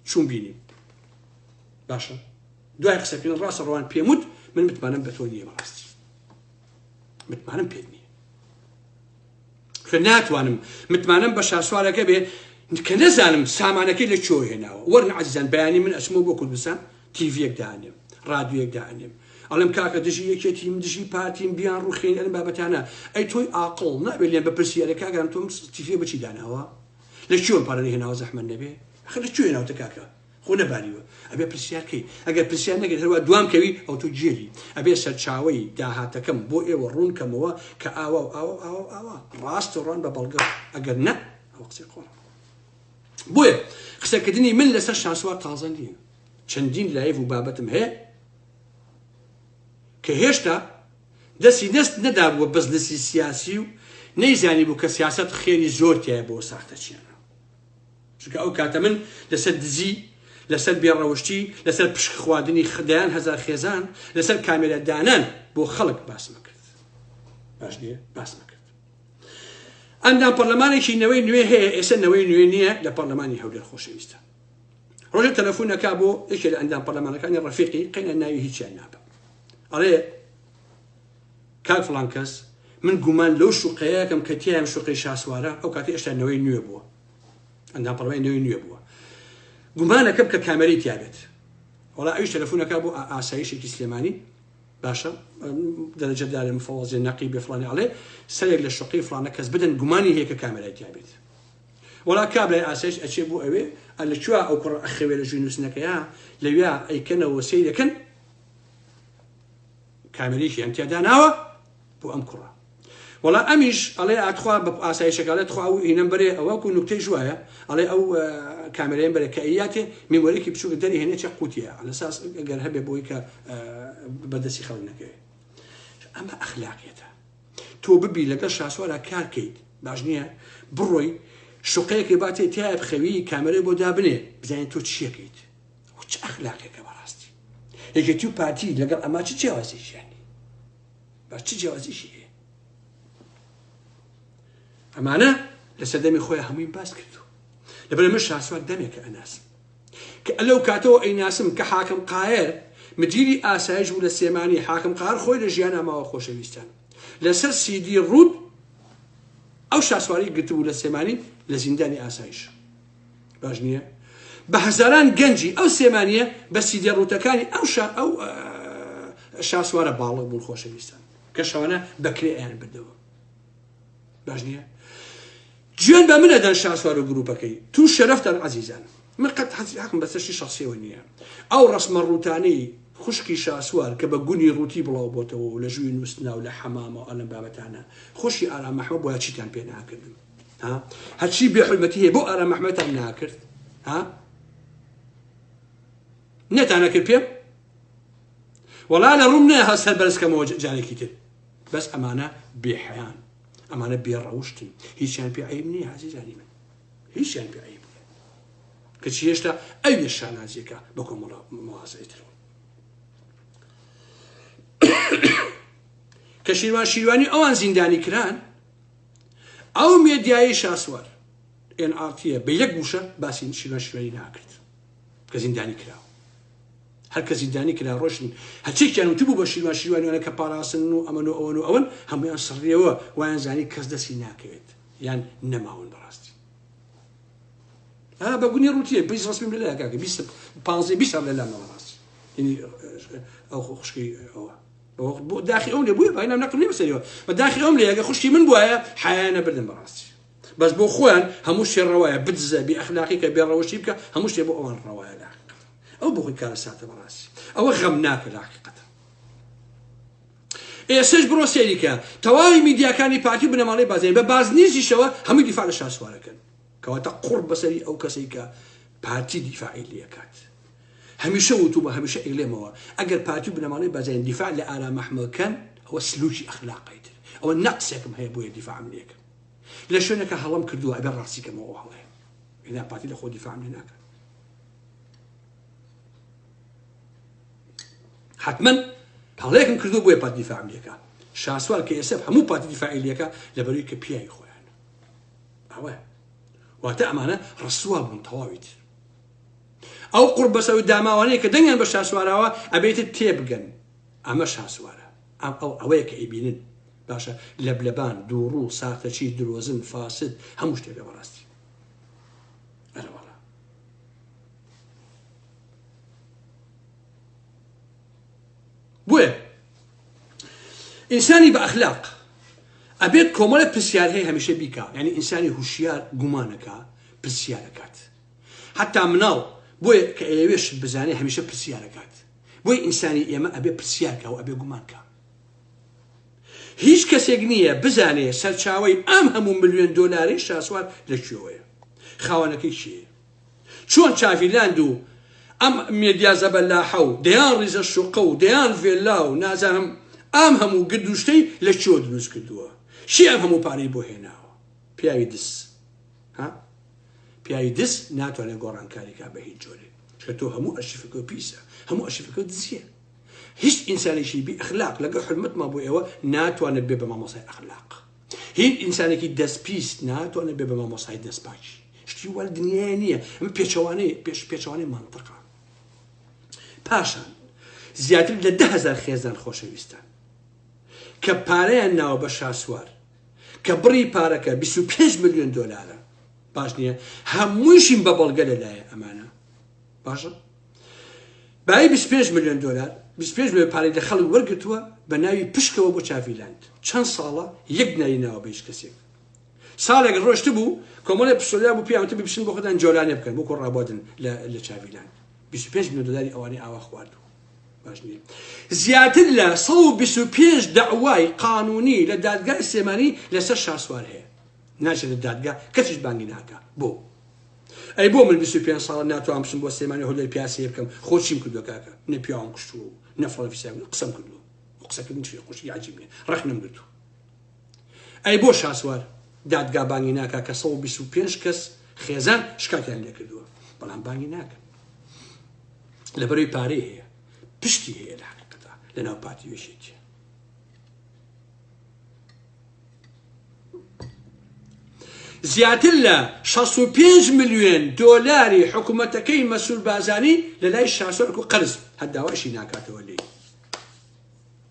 چوون بینیم باشە دوای قسەکردن ڕاستە ڕوان پێم وت من متمانەم بە تۆ نییە بەڕاستی متمانەم پێت نییە کە ناتوانم متمانەم بە شاسوارەکە بێ کە نەزانم سامانەکەی لە کوێ هێناوە. وەرن عەزیزان بەیانی من ئەچمەوە بۆ کوردستان تیڤیەک دائەنێم ڕادیۆیەک دائەنێم ئەڵێم کاکە دژی یەکێتیم دژی پارتیم بیان ڕوخێن ئەم بابەتانە ئەی تۆی ئاقڵ نابێت لێم بپرسی ئەرێ کاکە تۆم تیڤیە بەچی داناوە لە کوێ پارەی هێناوە زەحمەت نەبێ ئەخر لە کوێ هێناوتە کاکە خۆ نەباریوە ئەبێ پرسیار کەی ئەگەر پرسیار نەکەیت هەروا دوام کەوی ئەو تۆ گێلی ئەبێ سەرچاوەی داهاتەکەم بۆ ئێوە ڕوون کەمەوە کە ئاوا و ئاوا و ئاوا و ئاوا ڕاست و ڕوان بە بەڵگە ئەگەر نە ئەوە قسەی قۆڕە بۆیە قسەکردنی من لەسەر شاسوار تازە نییە چەندین live و بابەتم هەیە کە هێشتا دەستی دەست نەدابووە بزنسی سیاسی و نەیزانی بوو کە سیاست خێری زۆر تایە بۆ ساختەچیانە چونکە ئەو کاتە من لەسەر دزی، لەسەر بێ ڕەوشتی، لەسەر پشک خواردنی دەیان هەزار خێزان، لەسەر کامێرا دانان بۆ خەڵک باسمە کرد. باش نییە؟ باسمە کرد. ئەندام پەرلەمانێکی نەوەی نوێ هەیە، ئێستا نەوەی نوێ نییە لە پەرلەمانی هەولێر خۆشەویستە. ڕۆژێ تەلەفونەکە بۆ یەکێ لە ئەندام پەرلەمانەکانی ڕەفیقی قەینا ناوی هیچیان نابە. ئەڵێ کاک فڵان کەس من گومان لەو شوقەیەکەم کە تیایم شوقەی شاسوارە ئەو کاتی ئێشتا نەوەی نوێ بووە. ئەندام پەڕلەمانی نوێی نوێ بووە گومانەکەم کە کامێرەی تیابێت وەڵا ئەویش تەلەفۆنەکە بۆ ئاسایشێکی سلێمانی باشە دەرەجە دارێ مفەوەزێ نەقی بێ فڵانی ئەڵێ سەرێک لە شوقەی فڵانە کەس بدەن گومانی هەیە کە کامێرای تیابێت وەڵا کابرای ئاسایش ئەچێ بۆ ئەوێ لە کوێ ئەو کوڕە ئەخەوێ لە ژووی نووسنەکەیا لەویا ئەیکەنەوە سەیرەکەن کامێرێکیان تیا داناوە بۆ ئەم کوڕە. وەڵا ئەمیش ئەڵێ ئاتخوا بە ئاسایشەکە ئەڵێ تخوا ئەو هینەم بەرێ ئەوە کو نوکتەیش وایە ئەڵێ ئەو کامێرەیەم بەرێ کە ئەیاتێ میمۆریکی بچووک دەری هێنێ چێ قوتیە لەساس گەر هەبێ بۆی کە بەدەستی خەڵک نەکەوێ ئەمە ئەخلاقیەتە تۆ ببی لەگەڵ شاسوارا کار کەیت باش نییە بڕۆی شوقەیەکی باتێ تایە بخەوی کامێرەی بۆ دابنێ بزانین تۆ چیەکەیت چ ئەخلاقێکە بەڕاستی یەکێتی و پارتی لەگەڵ ئەما چ جیاوازێکیان باش چ جیاوازیشی هەیە ئەمانە لە سەردەمی خۆی هەمووی باس کردو لەبەر من شاسوار دەمێکە ئەناسم کە لەو کاتەوە ئەیناسم کە حاکم قاهر مدیری ئاسایش بوو لە سێمانی حاکم قاهر خۆی لە ژیانا ماوە خۆشەویستان لەسەر سیدی ڕووت ئەو شاسواری گرتبوو لە سێمانی لە زیندانی ئاسایش باش نییە بە هەزاران گەنجی ئەو سێمانیە بە سیدیە ڕووتەکانی ئەو شا ئەو شاسوارە باڵغ بوون خۆشەویستان کە شەوانە بەکرێ ئەیان بردەوە باش نییە جوێن بە منە دەن شاسوار و گروپەکەی تو شەرەفتان عەزیزان من قەت حەزی حەقم بەسەر شتی شەخسیەوە نییە ئەو ڕەسمە ڕووتانەی خوشکی شاسوار کە بە گونی ڕووتی بڵاو بۆتەوە و لە ژووی نووستنا و لە حەمامە و ئەلەم بابەتانە خوشکی ئارام ئەحمەد بۆیە چیتان پێ ناکردم ها هەرچی بێ حورمەتی هەیە بۆ ئارام ئەحمەدتان ناکرد ها نەتانەکرد پێم وەڵا لە ڕووم نایە سەر بەرز کەمەوە جارێکی تر بەس ئەمانە بێحەیان ئەمانە بێڕەوشتن هیچیان پێ عیب نییە عزیزانی من هیچیان پێ عیب نییە کەچی هێشتا ئەوێ شانازیەکە بە کۆمەڵە مەوازعی ترەوە کە شیروان شیروانی ئەوان زیندانی کران ئەو مێدیایەی شاسوار ئێن ئاڕ تیە بە یەک وشە باسی شیروان شیروانی ناکرد کە زیندانی کراوە هەر کە زیندانی کرا ڕۆشن هەرچێکیان وتبوو بە شیروان شیروانیانە کە پاراستن و ئەمەن و ئەوەن و ئەوەن هەمویان سڕیەوە وایان زانی کەس دەستی ناکەوێت یان نەماون بەڕاستی ها بە گونی ڕوتیە 20 ڕسمیم لەلایە کاکە 20 15 20 لە لامەوە ڕاستی یعنی ئەو خوشکی ئەوە بۆ داخی ئەوم لێ بووە باینام نەقم لێ بەسەریەوە بە داخی ئەوم لێ ئەگە خوشکی من بوایە حیایان نەبردم بەڕاستی بەس بۆ خۆیان هەموو شتێ ڕەوایە بدزە بێ ئەخلاقی کە بێ ڕەوشی بکە هەموو شتێ بۆ ئەوان ڕەوایە لە حەقیقەت ئەو بۆ خۆی کارەساتە بەڕاستی ئەوە غەمناکە لە حەقیقەت ئێسش بڕۆ سەیریکە تەواوی میدیاکانی پارتی و بنەماڵەی بازیانی بە بازنیزیشەوە هەمووی دیفاع لە شاسوارەکەن کەواتە قوڕ بەسەری ئەو کەسەی کە پارتی دیفاعی لێکات هەمیشە وتومە هەمیشە ئەیڵێمەوە ئەگەر پارتی و بنەماڵەی بارزانی دیفاع لە ئارام ئەحمەد کەن ئەوە سلوکی ئەخلاقە ئیتر ئەوە نەقسێکم هەیە بۆیە دیفاعم لێکەن لە شوێنەکە هەڵەم کردووە ئەبێ ڕاستی کەمەوە ئەو هەڵەیە ئینا پارتی لە خۆ دیفاعم لێ ناکەن حتمما هەڵەیەکم کردو بۆیە پارتی دیفاعم لێکا شاسوار کە ئێستا هەموو پارتی دیفاعی لێکا لەبەروی کە پیاوی خۆیان ئەوە واتە ئەمانە ڕسوا بوون تەواوی تر ئەو قوڕبەسەر و داماوانەی کە دەنگیان بە شاسواراوە ئەبێت تێبگەن ئەمە شاسوارە ئەم ئەو ئەوەیە کە ئەیبینن باشە لەبلەبان دووڕوو ساختەچی درۆزن فاسد هەموو شتێکە بەڕاستی ئەرەوەڵا بۆیە ئینسانی بە ئەخلاق ئەبێت کۆمەڵە پرسیار هەیە هەمیشە بیکا یعنی ئینسانی هوشیار گومانەکە پرسیارەکات حەتا مناڵ بۆیە کە ئەیەوێ شت بزانێ هەمیشە پرسیار ئەکات بۆیە ئینسانی ئێمە ئەبێ پرسیار کا و ئەبێ گومان کا هیچ کەسێک نییە بزانێ سەرچاوەی ئەم هەموو ملیۆن دۆلارەی شاسوار لە کوێوەیە خاوەنەکەی کێیە چۆن چاڤیلاند و ئەم مێدیا زەبەلاحە و دەیان ڕیزە شوقە و دەیان ڤێلا و نازانم ئەم هەموو گرد و شتەی لە کوێوە دروست کردووە کێ ئەم هەموو پارەی بۆ هێناوە پیاوی دز ها پیاوی دز ناتوانێت گۆڕانکاری کا بە هیچ جۆرێک چونکە تۆ هەموو ئەرشیفەکە پیسە هەموو ئەرشیفەکە دزیە هیچ ئینسانێکی بی ئەخلاق لەگەڵ حرمەتمان بۆ ئێوە ناتوانێت بێ بە مامۆسای ئەخلاق هیچ ئینسانێکی دەست پیس ناتوانێت بێ بە مامۆسای دەست پاکی شتی وە دنیای نییە ئەمە پێچەوانەی پێش پێچەوانەی مەنتقە پاشان زیاتر لە 10هزار خێزان خۆشەویستان کە پارەیان ناوە بە شاسوار کە بڕی پارەکە 25 ملیۆن دۆلارە باش نییە هەموویشیم بە بەڵگە لەلایە ئەمانە باشە بایی 25 ملیۆن دۆلار 25 ملیۆن پارەی لە خەڵک وەرگتووە بە ناوی پشکەوە بۆ چاڤیلاند چەند ساڵە یەک دیناری ناوە بە هیچ کەسێک ساڵێک ڕۆشت بوو کۆمەڵی پسۆلیا بوو پێیان وتبی بچن بۆ خۆتان جۆلانێ بکەن بۆ کۆ ڕابوادن لە چاڤیلاند 25 ملیۆن دۆلاری ئەوانەی ئاوا خواردوو. باش نییە زیاتر لە 125 داوای قانونی لە دادگای سلێمانی لەسەر شاسوار هەیە ناچێتە دادگا کەسیش بانگی ناکا بۆ ئەی بۆ من 25 ساڵە ناتوانم بچم بۆ سلێمانی هەولێر پیاسەیە بکەم خۆ چیم کردووە کاکە نە پیاوم کوشتووە و نە فڵان فیسار قسەم کردووە و قسەکردن چی خۆشی عجیب نییە ڕەخنەم گرتووە ئەی بۆ شاسوار دادگا بانگی ناکا کە 125 کەس خێزان شکاتیان لێکردووە بەڵام بانگی ناکەن لەبەرەوەی پارەی هەیە پشتی هەیە لە حقیقەتا لەناو پارتی وێشێتیە زیاتر لە 65 ملیۆن دۆلاری حکوومەتەکەی مەسول بازانی لە لای شاسۆرک و قەرز هەر داواشی ناکاتەوە لێی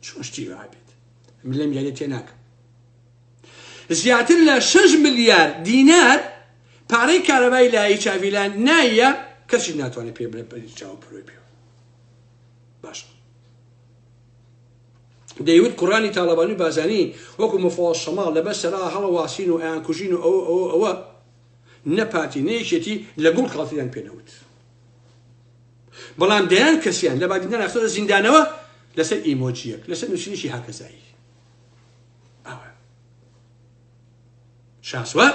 چۆن شتی وا بێت من لەم یاریە تێناکەم زیاتر لە 6 ملیار دینار پارەی کارەبای لایی چاڤیلان نایە کەسی ناتوانێت پێ بڵێ چاو پرۆی پێ باشە دەیوت کوڕانی تاڵەبانی و بارزانی وەکو مفەوەڵ شەماڵ لەبەر سەرا هەڵەواسین و ئەیانکوژین و ئەوە ئەوە ئەوە نە پارتی نە یەکێتی لە گوڵ کاڵتریان پێ نەوت بەڵام دەیان کەسیان لە بادینان خستە زیندانەوە لەسەر ئیمۆجیەک لەسەر نووسینێکی هاکەزایی ئەوە شاسوار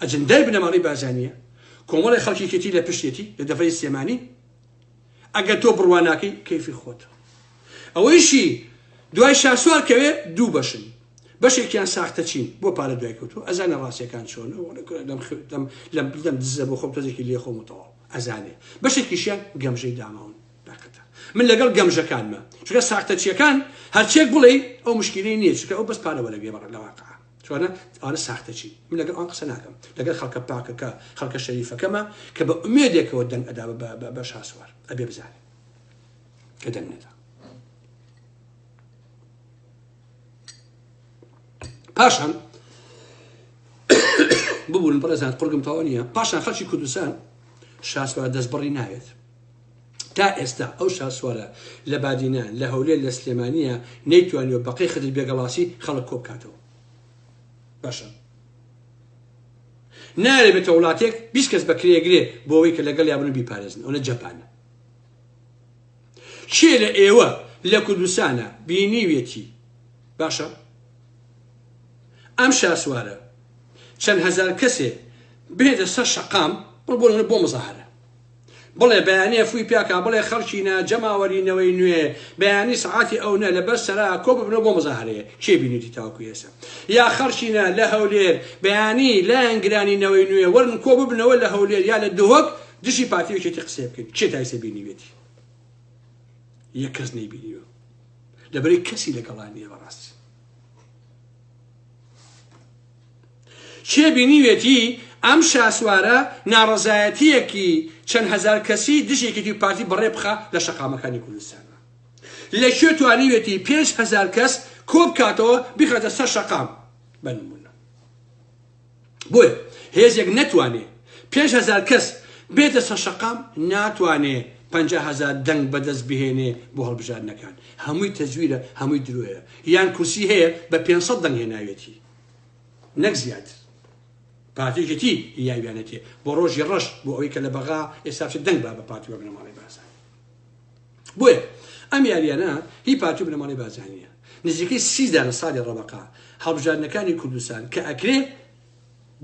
ئەجندای بنەماڵەی بارزانیە کۆمەڵی خەڵکی یەکێتی لە پشتێتی لە دەڤەری سلێمانی ئەگەر تۆ بڕوا ناکەی کەیفی خۆتە. ئەوەیشی دوای شاسوار کەوێ دوو بەشن بەشێکیان ساختەچین بۆ پارە دوای کەوتووە ئەزانێ ڕاستیەکان چۆنە لەم لەم لەم دزە بۆ خۆم تۆزێکی لێ خۆم و تەواو ئەزانێ بەشێکیشیان گەمژەی داماون داقەتە من لەگەڵ گەمژەکانمە چونکە ساختەچیەکان هەرچێک بڵێ ئەو مشکلەی نییە چونکە ئەو بەس پارە وەرەگرێ بەڕ لە واقع چۆنە ئەوانە ساختەچین من لەگەڵ ئەوان قسە ناکەم لەگەڵ خەڵکە پاکەکە خەڵکە شەریفەکەمە کە بە ئومێدێکەوە دەنگ ئەدا بە شاسوار ئەبێ بزانێ کە دەنگ نەدا پاشان ببورن بەڕێزان قورگم تەواو نییە پاشان خەڵکی کوردستان شاسوار دەستبڕی ناوێت تا ئێستا ئەو شاسوارە لە بادینان لە هەولێر لە سلێمانیە نەیتوانیوە بەقەی خدر بێگەڵاسی خەڵک کۆبکاتەوە باشە نارێ بێتە وڵاتێک 20 کەس بە کرێگرێ بۆ ئەوەی کە لەگەڵ یابن و بیپارێزن ئەوە جەپانە کێ لە ئێوە لە کوردستانە بینیوێتی باشە ئەم شاسوارە چەند هەزار کەسێ بێتە سەر شەقام بڵ بۆ بۆ مزاهرە بڵێ بەیانیە فوی پیاکا بڵێ خەڵکینە جەماوەری نەوەی نوێ بەیانی سەعاتی ئەونە لە بەر سەرا کۆ ببنەوە بۆ مزاهرەیە کێ بینیوتی تاوەکو ئێسە یا خەڵکینە لە هەولێر بەیانی لایەنگرانی نەوەی نوێ وەرن کۆ ببنەوە لە هەولێر یا لە دهۆک دژی پارتی و یەکێتی قسەیە بکەن کێ تا ئێستا بینیوێتی یەک کەس نەیبینیوە لەبەری کەسی لەگەڵا نییە بەڕاستی کێ بینیوێتی ئەم شاسوارە ناڕەزایەتییەکی چەند هەزار کەسی دژ یەکێتی و پارتی بەڕێ بخا لە شەقامەکانی کوردستان؟ لە کوێ توانیوێتی 5000 کەس کۆبکاتەوە بیخاتە سەر شەقام بە نمونە؟ بۆیە هێزێک نەتوانێ 5000 کەس بێتە سەر شەقام ناتوانێ 50,000 دەنگ بەدەست بهێنێ بۆ هەڵبژاردنەکان. هەمووی تەزویرە هەمووی درۆیە. یان کورسی هەیە بە 500 دەنگ هێناوێتی. نەک زیاتر. پارتی یەکێتی یاویانەتێ بۆ ڕۆژی ڕەش بۆ ئەوەی کە لە بەغا ئێستا بچێت دەنگ با بە پارتی و بنەماڵەی بارزانی. بۆیە ئەم یاریانە هی پارتی و بنەماڵەی بارزانیە. نزیکەی سی دانە ساڵی ڕەبەقە هەڵبژاردنەکانی کوردستان کە ئەکرێ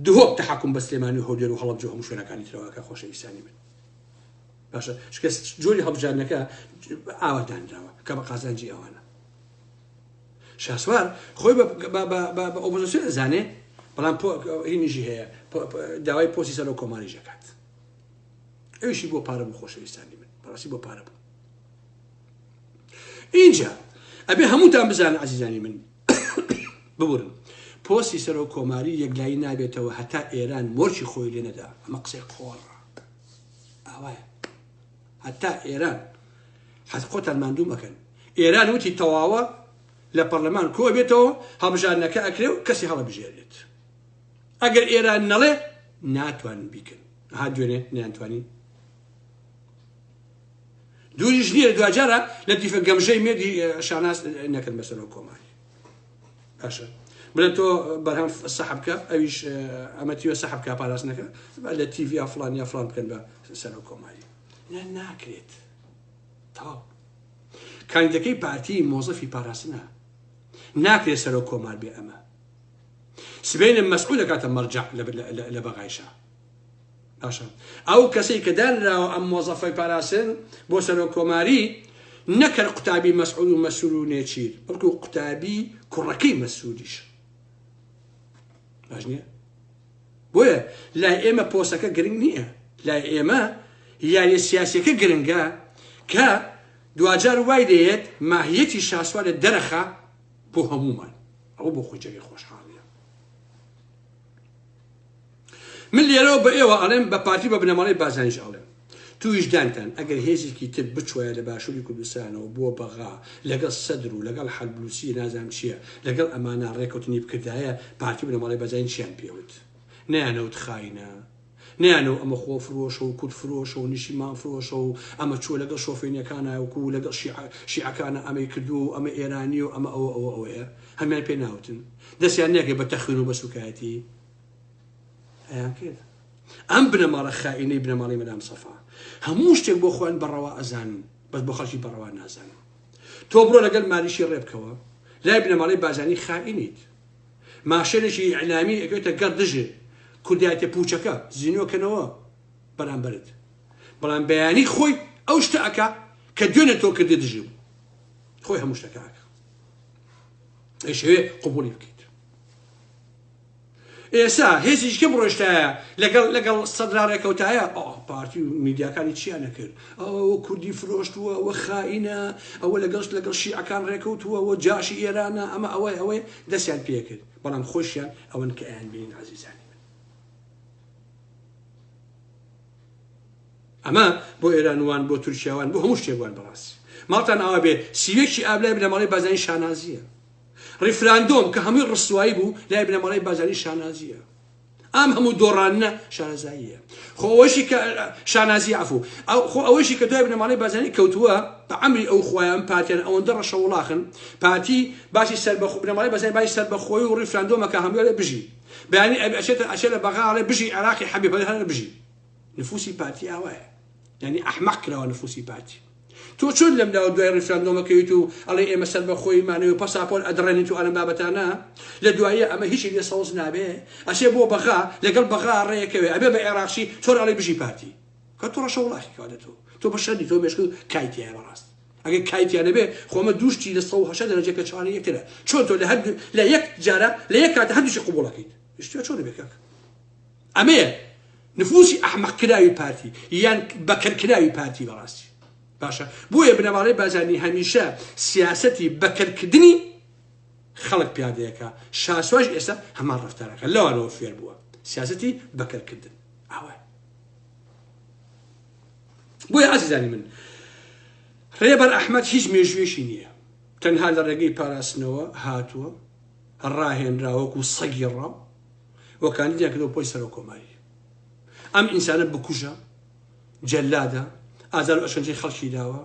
دهۆک تەحەکوم بە سلێمانی و هەولێر و هەڵەبجە و هەموو شوێنەکانی ترەوە ئەکا خۆشەویستانی من. باشە چونکە جۆری هەڵبژاردنەکە ئاوا دانراوە کە بە قازانجی ئەوانە. شاسوار خۆی بە ئۆپۆزیسیۆن ئەزانێ بەڵام هینیشی هەیە داوای پۆستی سەرۆک کۆماریش ئەکات ئەویشی بۆ پارە بوو خۆشەویستانی من بەڕاستی بۆ پارە بوو اینجا ئەبێ هەمووتان بزانن عزیزانی من ببورن پۆستی سەرۆک کۆماری یەکلایی نابێتەوە هەتا ئێران مۆرکی خۆی لێ نەدا ئەمە قسەی قۆڕە ئاوایە هەتا ئێران حەز خۆتان ماندوو مەکەن ئێران وتی تەواوە لە پەرلەمان کۆ بێتەوە هەڵبژاردنەکە ئەکرێ و کەسی هەڵەبژێرێت ئەگەر ئێران نەڵێ ناتوانن بیکەن ها دوێنێ نیانتوانی دووریش نییە دواجارە لە دیفە گەمژەی مێدی شاناز نەکەن بەسەرەوە کۆماری باشە بڵێ تۆ بەرهەم سەحب بکە ئەویش ئەمە تیوە سەحب بکە پاراستنەکە لە تیڤ یا فلان یا فلان بکەن بە سەرۆک کۆماری ناکرێت تەواو. کاندیدەکەی پارتی مۆزەفی پاراستنە ناکرێت سەرۆک کۆمار بێ ئەمە سبەینێ مەسعود ئەکاتە مەرجەع لە بەغایشا باشە ئەو کەسەی کە دانراوە ئەم مۆزەفەی پاراستن بۆ سەرۆک کۆماری نەکەر قوتابی مەسعود و مەسول و نێچیر بەڵکو قوتابی کوڕەکەی مەسودیش باش نییە بۆیە لای ئێمە پۆسەکە گرنگ نییە لای ئێمە یاریە سیاسیەکە گرنگە کە دواجار وای دێت ماهیەتی شاسوارە دەرەخە بۆ هەموومان ئەوە بۆ خۆی جێگەی خۆشحاڵیە من لێرەوە بە ئێوە ئەڵێم بە پارتی بە بنەماڵەی بازانیش ئەڵێم تو ویژدانتان ئەگەر هێزێکی تر بچوایە لە باشووری کوردستانەوە بۆ بەغا لەگەڵ سەدر و لەگەڵ حەلبلوسی نازانم چییە لەگەڵ ئەمانە ڕێکەوتنی بکردایە پارتی بنەماڵەی بەزانی چیان پێوت نەیانەوت خاینە نەیانەوە ئەمە خۆ فرۆشە و کورد فرۆشە و نیشتیمان فرۆشە و ئەمە چووە لەگەڵ شۆفێنیەکانە و لەگەڵ شیعەکانە ئەمەی کردووە و ئەمە ئێرانیە و ئەمە ئەوە ئەوە ئەوەیە هەمیان پێ ناوتن دەستیان نەکرد بە تەخوین و بە سوکایەتی ئەیان کرد ئەم بنەماڵە خائینەی بنەماڵەی مەلام سەفا هەموو شتێک بۆ خۆیان بەڕەوا ئەزانن بەس بۆ خەڵکی بەڕەوا نازانن تۆ بڕۆ لەگەل مالیشی ڕێ بکەوە لای بنەماڵەی بازانی خائینیت ماشێنێکی ئیعلامی ئەکەوێتە گەڕ دژێ کوردایەتە پوچەکە زینۆکەنەوە بەرامبەرت بەڵام بەیانی خۆی ئەو شتە ئەکا کە دوێنێ تۆ کردی دژی بوو خۆی هەموو شتەکە ئەکا ئەیشەوێ قبولی بکەیت ئێسا هێزیش کەم ڕۆشتایە لەگەڵ لەگەڵ سەدرا ڕێکەوتایە ئۆ پارتی و میدیاکانی چیان نەکرد ئەوە کوردی فرۆشتووە ئەوە خائینە ئەوە لەگەڵ لەگەڵ شیعەکان ڕێکەوتووە ئەوە جاشی ئێرانە ئەمە ئەوەی ئەوەی دەستیان پێکرد بەڵام خۆشیان ئەوەن کە ئەیان بینین عزیزانی من ئەمە بۆ ئێران وان بۆ تورکیاوان بۆ هەموو شتێک وان بەڕاستی ماڵتان ئاوا بێ سیوێکی ئاب لای بنەماڵەی بازانی شانازیە ڕیفراندۆم کە هەمووی ڕسوایی بوو لای بنەماڵەی بازانی شانازیە ئەم هەموو دۆڕانە شارەزاییە خۆ ئەوەشی کە شانازی عفو ئەو خۆ ئەوەشی کە دوای بنەماڵەی بازانی کەوتووە بە عەمری ئەو خوایان پارتیان ئەوەندە ڕەشە وڵاخن پارتی باسی سەربەخۆ بنەماڵەی بازانی باسی سەربەخۆی و ڕیفراندۆمەکە هەموو بژی بەیانی ئەچێتە ئەچێ لە بەغا ئەڵێ بژی عێراقی حەبیب هەر بژی نفوسی پارتی ئاوایە یعنی ئەحمەق کراوە نفوسی پارتی تۆ چۆن لەم لاوە دوای ڕیفراندۆمەکەیت و ئەڵێ ئێمە سەربەخۆیمانەوە و پەساپۆر ئەدڕێنیت و ئەلەم بابەتانە لە دواییە ئەمە هیچی لێ سەوز نابێ ئەچێ بۆ بەغا لەگەڵ بەغا ڕێکەوێ ئەبێ بە عێراقچی تۆر ئەڵێ بژی پارتی کە تۆ ڕەشە وڵاخی کەواتە تۆ تۆ بە شەرنی تۆ مێشک کای تیایە بەڕاست ئەگەر کای تیا نەبێ خۆ ئەمە دووشتی لە 180 دەرەجە پێچەوانەی یەکترە چۆن تۆ لە هەر لە یەک جارە لە یەک کاتە هەردووکی قبوڵەکەیت شتیا چۆن بێ کاک ئەمەیە نفوسی ئەحمەق کراوی پارتی یان بەکەرکراوی پارتی بەڕاستی باشە بۆیە بنەماڵەی بازانی هەمیشە سیاسەتی بەکەرکردنی خەڵک پیادەیەکە شاسواش ئێستا هەمان ڕفتارەکە لەوانەوە فێر بووە سیاسەتی بەکەرکردن ئەوە بۆیە ئازیزانی من ڕێبەر ئەحمەد هیچ مێژوویەکی نییە تەنها لە ڕێگەی پاراستنەوە هاتووە ڕاهێنراوەکو سەگی ڕاو و کاندیدیان کردەوە پۆی سەرۆک کۆماری. ئەم ئینسانە بکوژە، جەلادە، ئازار و ئەشکەنجەی خەڵکی داوە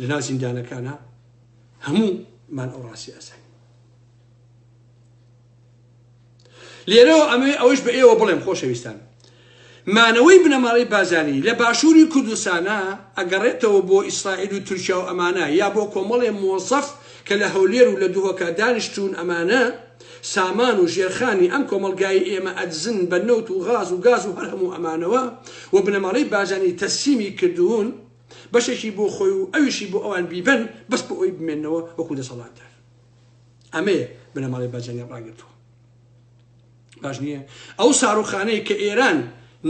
لەناو زیندانەکانە، هەموومان ئەو ڕاستی ئەزانین. لێرەوە ئەمەوێ ئەوەش بە ئێوە بڵێم خۆشەویستان مانەوەی بنەماڵەی بازانی لە باشووری کوردستانە ئەگەڕێتەوە بۆ ئیسرائیل و تورکیا و ئەمانە یا بۆ کۆمەڵێ مۆزەف کە لە هەولێر و لە دهۆکا دانیشتوون ئەمانە سامان و ژێرخانی ئەم کۆمەڵگای ئێمە ئەدزن بە نەوت و غاز و گاز و هەر هەموو ئەمانەوە و بنەماڵەی بارزانی تەسلیمی کردوون بەشێکی بۆ خۆی و ئەویشی بۆ ئەوان بیبەن بەس بۆ ئەوی بمێنەوە وەکو دەسەڵاتدار ئەمەیە بنەماڵەی بارزانی ڕاگرتووە باش نییە ئەو ساروخانەی کە ئێران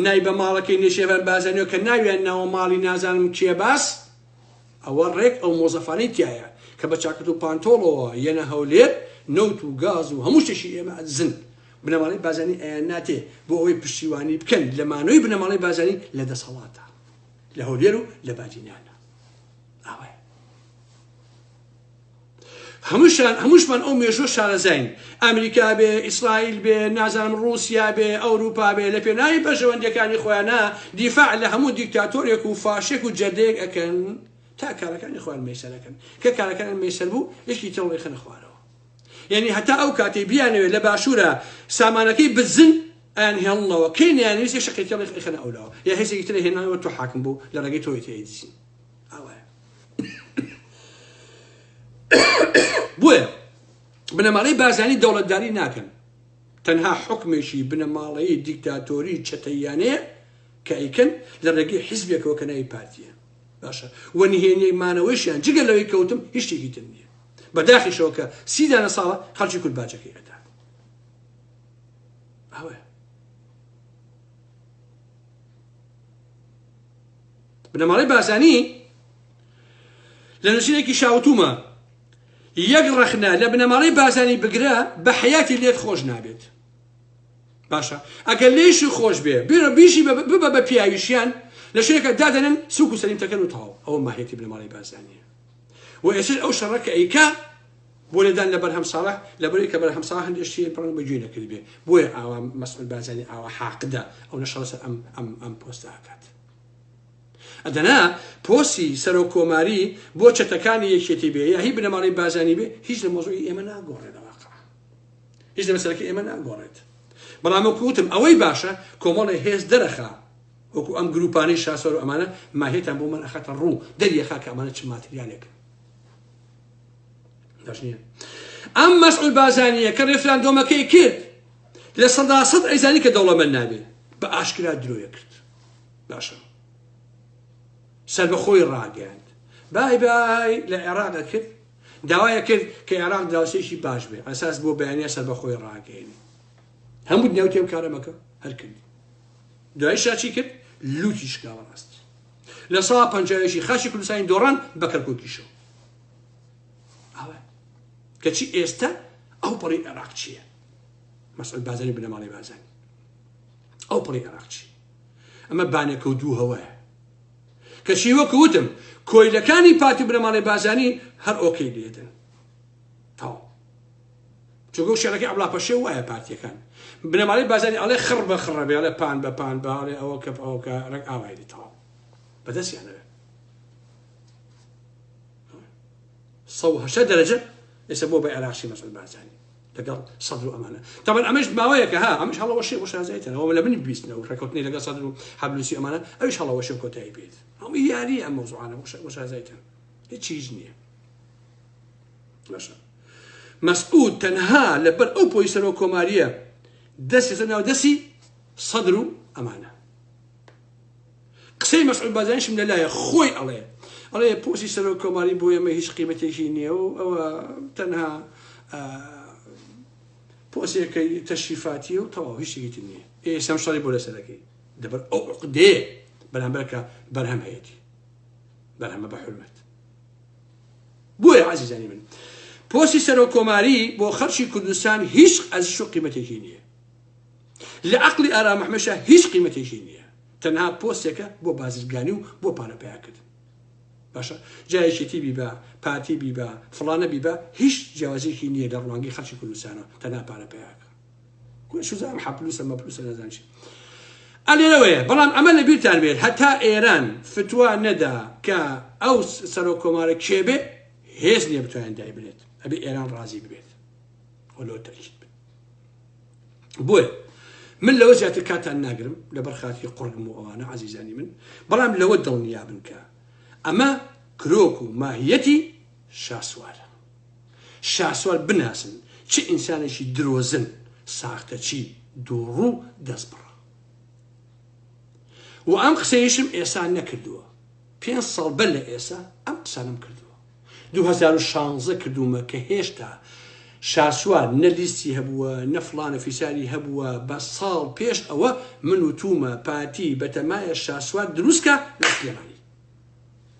نای بە ماڵەکەی نێچیرڤان بارزانیەوە کە ناویان ناوە ماڵی نازانم کێ باس ئەوە ڕێک ئەو مۆزەفانەی تیایە کە بە چاکەت و پانتۆڵەوە یەنە هەولێر نەوت و گاز و هەموو شتێکی ئێمە ئەدزن بنەماڵەی بارزانی ئەیانناتێ بۆ ئەوەی پشتیوانی بکەن لە مانەوەی بنەماڵەی بارزانی لە دەسەڵاتە لە هەولێر و لە بادینانە ئاوایە هەمووشان هەمووشمان ئەو مێژوە شارەزاین ئەمریکا بێ ئیسرائیل بێ نازانم ڕوسیا بێ ئەوروپا بێ لە پێناوی بەرژەوەندیەکانی خۆیانا دیفاع لە هەموو دیکتاتۆرێک و فاشێک و جەردەیەک ئەکەن تا کارەکانی خۆیان مەیسەر ئەکەن کە کارەکانیان مەیسەر بوو یەکی تر ڕێخەنە خوارەوە یعنی هەتا ئەو کاتەی بیانەوێت لە باشوورە سامانەکەی بزن ئەیان هێڵنەوە کەی نیانویست یە شقێکی ڕێخەنە ئەولاوە یا هێزێکی تر هێنانەوە تۆ حاکم بوو لە ڕێگەی تۆی تێدزین ئاوایە. بۆیە بنەماڵەی بارزانی دەوڵەتداری ناکەن تەنها حوکمێکی بنەماڵەیی دیکتاتۆری چەتەییانەیە کە ئەیکەن لە ڕێگەی حیزبێکەوە کە ناوی پارتیە باشە و نهێنیی مانەوەیشیان جگە لەوەی کەوتم هیچ شتێکی تر نییە بەداخیشەوە کە سی دانە ساڵە خەڵکی کورد باجەکەی ئەدات ئەوەیە بنەماڵەی بارزانی لە نووسینێکی شاوتومە یەک ڕەخنە لە بنەماڵەی بارزانی بگرە بە حەیاتی لێت خۆش نابێت باشە ئەگەر لێشی خۆش بێ بیرە بیشی ببە بە پیاویشیان لە شوێنێکە دادەنن سوک و سەلیم تەکەن و تەواو ئەوە ماهیەتی بنەماڵەی بارزانیە و ئێستش ئەو شەڕە کە ئەیکا بۆ لێدان لە بەرهەم ساڵح لەبەرەی کە بەرهەم ساڵح هەندێک شتی پڕ بە گوێی نەکردبێ بۆیە ئاوا مەسعود بارزانی ئاوا حاقدە ئەو نە شەڕە سەر ئەم ئەم ئەم پۆستە ئەکات ئەدەنا پۆستی سەرۆک کۆماری بۆ چەتەکانی یەکێتی بێ یا هی بنەماڵەی بارزانی بێ هیچ لە مەوزوعی ئێمە ناگۆڕێت لە واقع هیچ لە مەسەلەکەی ئێمە ناگۆڕێت بەڵام وەکو وتم ئەوەی باشە کۆمەڵێ هێز دەرەخا وەکو ئەم گروپانەی شاسوار و ئەمانە ماهێتان بۆ من ئەخاتە ڕوو دەریەخا کە ئەمانە چ ماتریالێکن باش نییە ئەم مەسعود بازانیە کە ڕێفراندۆمەکەی کرد 100% ئەیزانی کە دەوڵەمەند نابێ بە ئاشکرا درۆیە کرد باشە سەربەخۆی ڕاگەیاند بای بای لە عێراق کرد داوایە کرد کە عێراق دراوسێکی باش بێ ئەساس بۆ بەیانە سەربەخۆی ڕاگەیەنی هەموو دنیا وتی ئەم کارە مەکە هەر کردی دوای شاچی کرد لوتی شکا بەڕاست لە سا پەنجاوێکی خاچی کوردستانی دۆڕان بە کەرکوکیشەوە ئەوە کەچی ئێستا ئەو پەڕی عێراق چییە مەسعود بازانی بنەماڵەی بازانی ئەو پەڕی عێراق چی ئەمە بانێکە و دوو هەوایە کەچی وەکو وتم کۆیلەکانی پارتی بنەماڵەی بازانی هەر ئۆکەی لێدن تەواو چونکە شعرەکەی عەبڵا پەشێو وایە پارتیەکان بنەماڵەی بازانی ئەڵێ خڕ بە خڕە بێ ئەڵێ پان بە پان بە ئەڵێ ئەوە کە ئەوە کە ڕێک ئاوای لێ تەواو بەدەستیانەوێ 180 دەرەجە ئێستا بۆ بە عێراقی مەسعود بارزانی لەگەڵ سەدر و ئەمانە تەبەن ئەمەش ماوەیەکە ها ئەمەش هەڵەوەشێ بۆ شارەزایتەوە لە منی بیستنەوە ڕێککەوتنی لەگەڵ سەدر و حەبلوسی ئەمانە ئەویش هەڵەوەشێ کۆتایی بێت هەموو یاری ئەم مەوزوعانە بۆ شارەزایتان هیچ چیز نییە باشە مەسعود تەنها لەبەر ئەو پۆی سەرۆک کۆماریە دەستی خستە ناو دەستی سەدر و ئەمانە قسەی مەسعود بارزانیشم لەلایە خۆی ئەڵێ ئەڵێ پۆستی سەرۆک کۆماری بۆ ئێمە هیچ قیمەتێکی نییە و ئەوە تەنها پۆسێکەی تەشریفاتیە و تەواو هیچ شتێکی تر نییە ئێستا شەڕی بۆ لەسەرەکەی دەبەر ئەو عقدەیە بەرامبەر کە بەرهەم هەیەتی بەرهەمە بە حرمەت بۆیە عەزیزانی من پۆستی سەرۆک کۆماری بۆ خەڵکی کوردستان هیچ ئەرزش و قیمەتێکی نییە لە عەقڵی ئارام ئەحمەدشا هیچ قیمەتێکی نییە تەنها پۆستێکە بۆ بازرگانی و بۆ پارە پەیاکردن باشە جا یەکێتی بیبا پارتی بیبا فڵانە بیبا هیچ جیاوازیەکی نییە لە ڕوانگەی خەڵکی کوردستانەوە تەنها پارە پەیاکە شوزام حەپلوسە مەپلوسە نازانم چی ئەلێرەوەیە بەڵام ئەمە لە بیرتان بێت هەتا ئێران فتوا نەدا کە ئەو سەرۆک کۆمارە کێ بێ هێز نییە بتوانێت دایبنێت ئەبێ ئێران ڕازی ببێت وەلۆ تەکید بن بۆیە من لەوە زیاتر کاتان ناگرم لەبەر خاتی قڕگم و ئەوانە عزیزانی من بەڵام لەوە دڵنیابن کە ئەمە کرۆک و ماهیەتی شاسوارە شاسوار بناسن چ ئینسانێکی درۆزن ساختەچی دووڕوو دەستبڕە و ئەم قسەیشم ئێسا نەکردووە پێ ساڵ بەر لە ئێسا ئەم قسانم کردووە 2016 کردوومە کە هێشتا شاسوار نە لیستی هەبووە نە فڵانە فیساری هەبووە بە ساڵ پێش ئەوە من وتومە پارتی بەتەمایە شاسوار دروستکە لە سلێمانی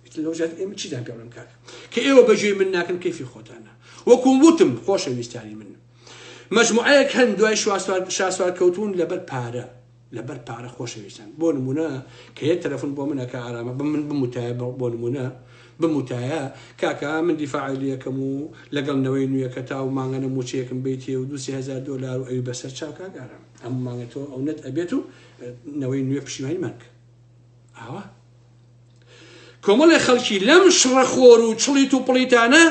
ئیتر لەوە زیاتر ئێمە چیتان پێ بڵێم کاکە کە ئێوە بەگوێی من ناکەن کەیفی خۆتانە وەکو وتم خۆشەویستانی من مەجموعەیەک هەن دوای شاسوار کەوتون لەبەر پارە لەبەر پارە خۆشەویستان بۆ نمونە کە یە تەلەفۆن بۆ منەکە ئارامە بە من بموتایە بۆ نمونە بموتایە کاکە من دیفاعی لەکەم و لەگەڵ نەوەی نوێکە تا و مانگەنە موچەیەکم بیتێ و 2000 دۆلار و ئەوی بەسەر چاو کاک ئارام هەموو مانگە تۆ ئەو نەت ئەبێت و نەوەی نوێ پشیوانی مانگ ئاوا کۆمەڵێ خەڵکی لەم شڕە خۆر و چڵیت و پڵیتانە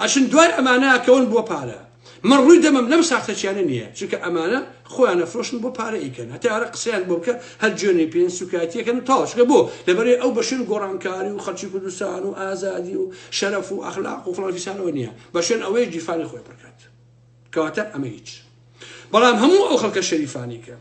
ئەچن دوای ئەمانە ئەکەون بۆ پارە من ڕووی دەمم لەم ساختەچیانە نییە چونکە ئەمانە خۆیان ئەفرۆشن بۆ پارە ئیکەن هەتا ئارە قسەیان بۆ بکە هەر جوێنی پێن سوکایەتیەکەن و تەواو چونکە بۆ لەبەرەی ئەو بە شوێن گۆڕانکاری و خەڵکی کوردستان و ئازادی و شەرەف و ئەخلاق و فڵان فیسانەوە نییە بە شوێن ئەوەیە گیرفانی خۆی پڕکات کەواتە ئەمە هیچ بەڵام هەموو ئەو خەڵکە شەریفانی کە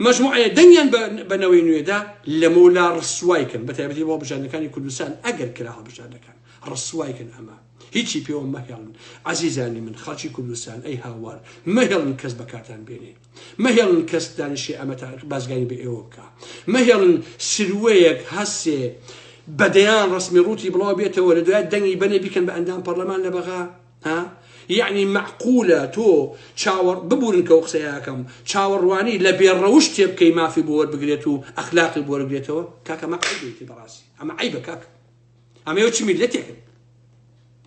مەجموعەیە دەنگیان بە نەوەی نوێدا لەمەولا ڕسوای کەن بە تایبەتی بۆ هەڵبژاردنەکانی کوردستان ئەگەر کرا هەڵبژاردنەکان ڕسوای کەن ئەمە هیچی پێوە مەهێڵن عەزیزانی من خەڵکی کوردستان ئەی هاوار مەهێڵن کەس بەکارتان بێنێ مەهێڵن کەس دانیشێ ئەمە بازگانی بە ئێوە بکە مەهێڵن سروەیەک هەسێ بەدەیان ڕسمی ڕووتی بڵاو بێتەوە لە دوای دەنگی بەنێ بیکەن بە ئەندام پەرلەمان لە بەغا ها یەعنی مەعقولە تۆ چاوەڕ ببورن کە ئەو قسەیە ئەکەم چاوەڕوانی لە بێ ڕەوشت تێبکەی مافی بۆ وەربگرێت و ئەخلاقی بۆ وەربگرێتەوە کاکە ئەمە عەیبە ئیتر بەڕاستی ئەمە عەیبە کاکە ئەمە ئێوە چ میللەتێکن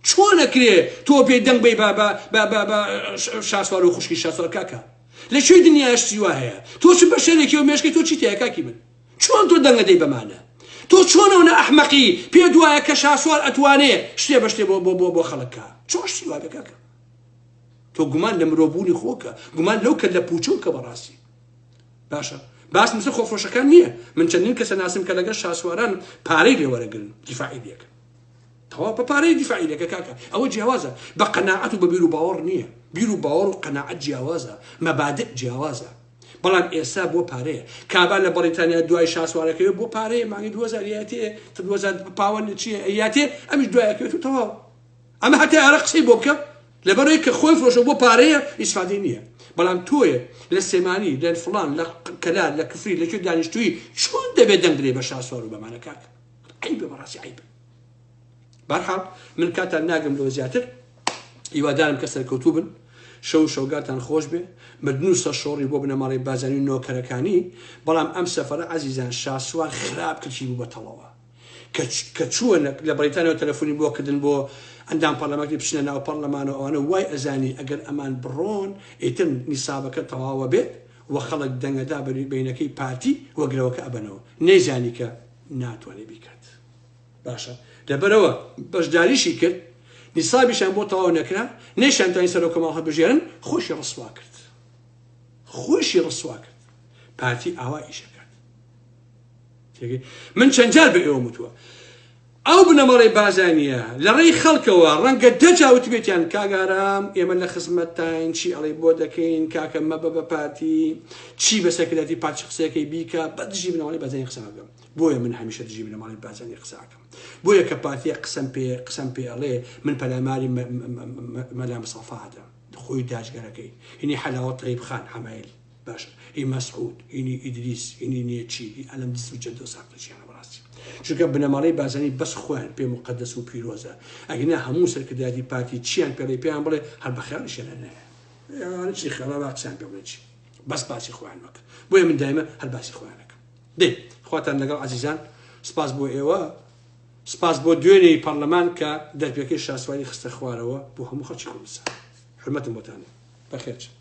چۆن ئەکرێ تۆ پێ دەنگ بەی بە بە بە بە بە شاسوار و خوشکی شاسوار کاکە لە کوێی دنیا شتی وا هەیە تۆ چ بەشەرێکی و مێشکی تۆ چی تێیە کاکی من چۆن تۆ دەنگە دەی بەمانە تۆ چۆن ئەونە ئەحمەقی پێت وایە کە شاسوار ئەتوانێ شتێ بە شتێ بۆ بۆ بۆ بۆ خەڵک کا چۆن شتی وابێ کاکە تۆ گومان لە مرۆبوونی خۆکە گومان لەو کە لە پوچەو کە بەڕاستی باشە باس مثل خۆفرۆشەکان نییە من چەندین کەسە ناسم کە لەگەڵ شاسواران پارەی لێوەرەگرن دیفاعی لێکن تەواو بە پارەی دیفاعی لێکە کاکە ئەوە جیاوازە بە قەناعەت و بە بیر و باوەڕ نییە بیر و باوەڕ و قەناعەت جیاوازە مەبادئ جیاوازە بەڵام ئێستا بۆ پارەیە کابا لە بەڕیتانیا دوای شاسوارەکەوێ بۆ پارەیە مانگی 2000 یاتێ تا 2000 پاوەن چییە یاتێ ئەمیش دوایەکەوێت و تەواو ئەمە هەتا ئارە قسەی بۆ بکە لەبەرەوەی کە خۆی فرۆشە بۆ پارەیە ئیسفادەی نییە بەڵام تۆیە لە سێمانی لە فلان لە کەلار لە کفری لە کوێ دانیشتووی چۆن دەبێت دەنگ بدەی بە شاسوار و بەمانە کاک عیبە بەڕاستی عیبە بەرحاڵ من کاتان ناگرم لەوە زیاتر هیوادارم کە سەرکەوتوو بن شەو شەوگاتان خۆش بێ مردن و سەرشۆڕی بۆ بنەماڵەی بازانی و نۆکەرەکانی بەڵام ئەم سەفەرە عەزیزان شاسوار خراپ کلکی بوو بە تەڵەوە کە چووە لە بەریتانیاوە تەلەفۆنی بۆ کردن بۆ ئەندام پەرلەمانەکەی بچنە ناو پەرلەمان و ئەوانە وای ئەزانی ئەگەر ئەمان بڕۆن ئیتر نیسابەکە تەواوە بێت و خەڵک دەنگەدا بەینەکەی پارتی وەگرەوەکە ئەبەنەوە نەیزانی کە ناتوانێت بیکات باشە لەبەرئەوە بەشداریشی کرد نیسابیشیان بۆ تەواو نەکرا نەیشیان توانی سەرۆک کۆماڵ هەڵبژێرن خۆشی ڕسوا کرد خۆشی ڕسوا کرد پارتی ئاوا ئیشەکات من چەند جار بە ئێوە وتووە ئەو بنەماڵەی بازانیە لە ڕێی خەڵکەوە ڕەنگە دەجا وتبێتیان کاگارام ئێمە لە خزمەتتاین چی ئەڵێ بۆ دەکەین کاکە مەبە بە پارتی چی بە سەکرەتی پارتی قسەکەی بیکە بە دژی بنەماڵەی بازانی قسە مەکەم بۆیە من هەمیشە دژی بنەماڵەی بارزانی قسە ئەکەم بۆیە کە پارتیە قسەم پێ قسەم پێ ئەڵێ من پەلاماری مەلا مستەفا ئەدەم خۆی داجگەرەکەی هینی حەلاوە تەیب خان حەمایل باشە هی مەسعود هینی ئیدریس هینی نێچیر هی ئەلەم دز و جەدۆ ساختەچیانە بەڕاستی چونکە بنەماڵەی بارزانی بەس خۆیان پێ مقدس و پیرۆزە ئەگینا هەموو سەرکردایەتی پارتی چیان پێڵێ پێیان بڵێ هەر بە خەیاڵیشیان نایە چی خەڵا با قسەیان پێ بڵێ چی بەس باسی خۆیان مەکە بۆیە من دایمە هەر باسی خۆیان ئەکەم دەی خواتان لەگەڵ عەزیزان سپاس بۆ ئێوە سپاس بۆ دوێنێی پەڕلەمان کە دەرپێکەی شاسواری خستە خوارەوە بۆ هەموو خەڵکی کوردستان حورمەتم بۆتان بەخێر چن.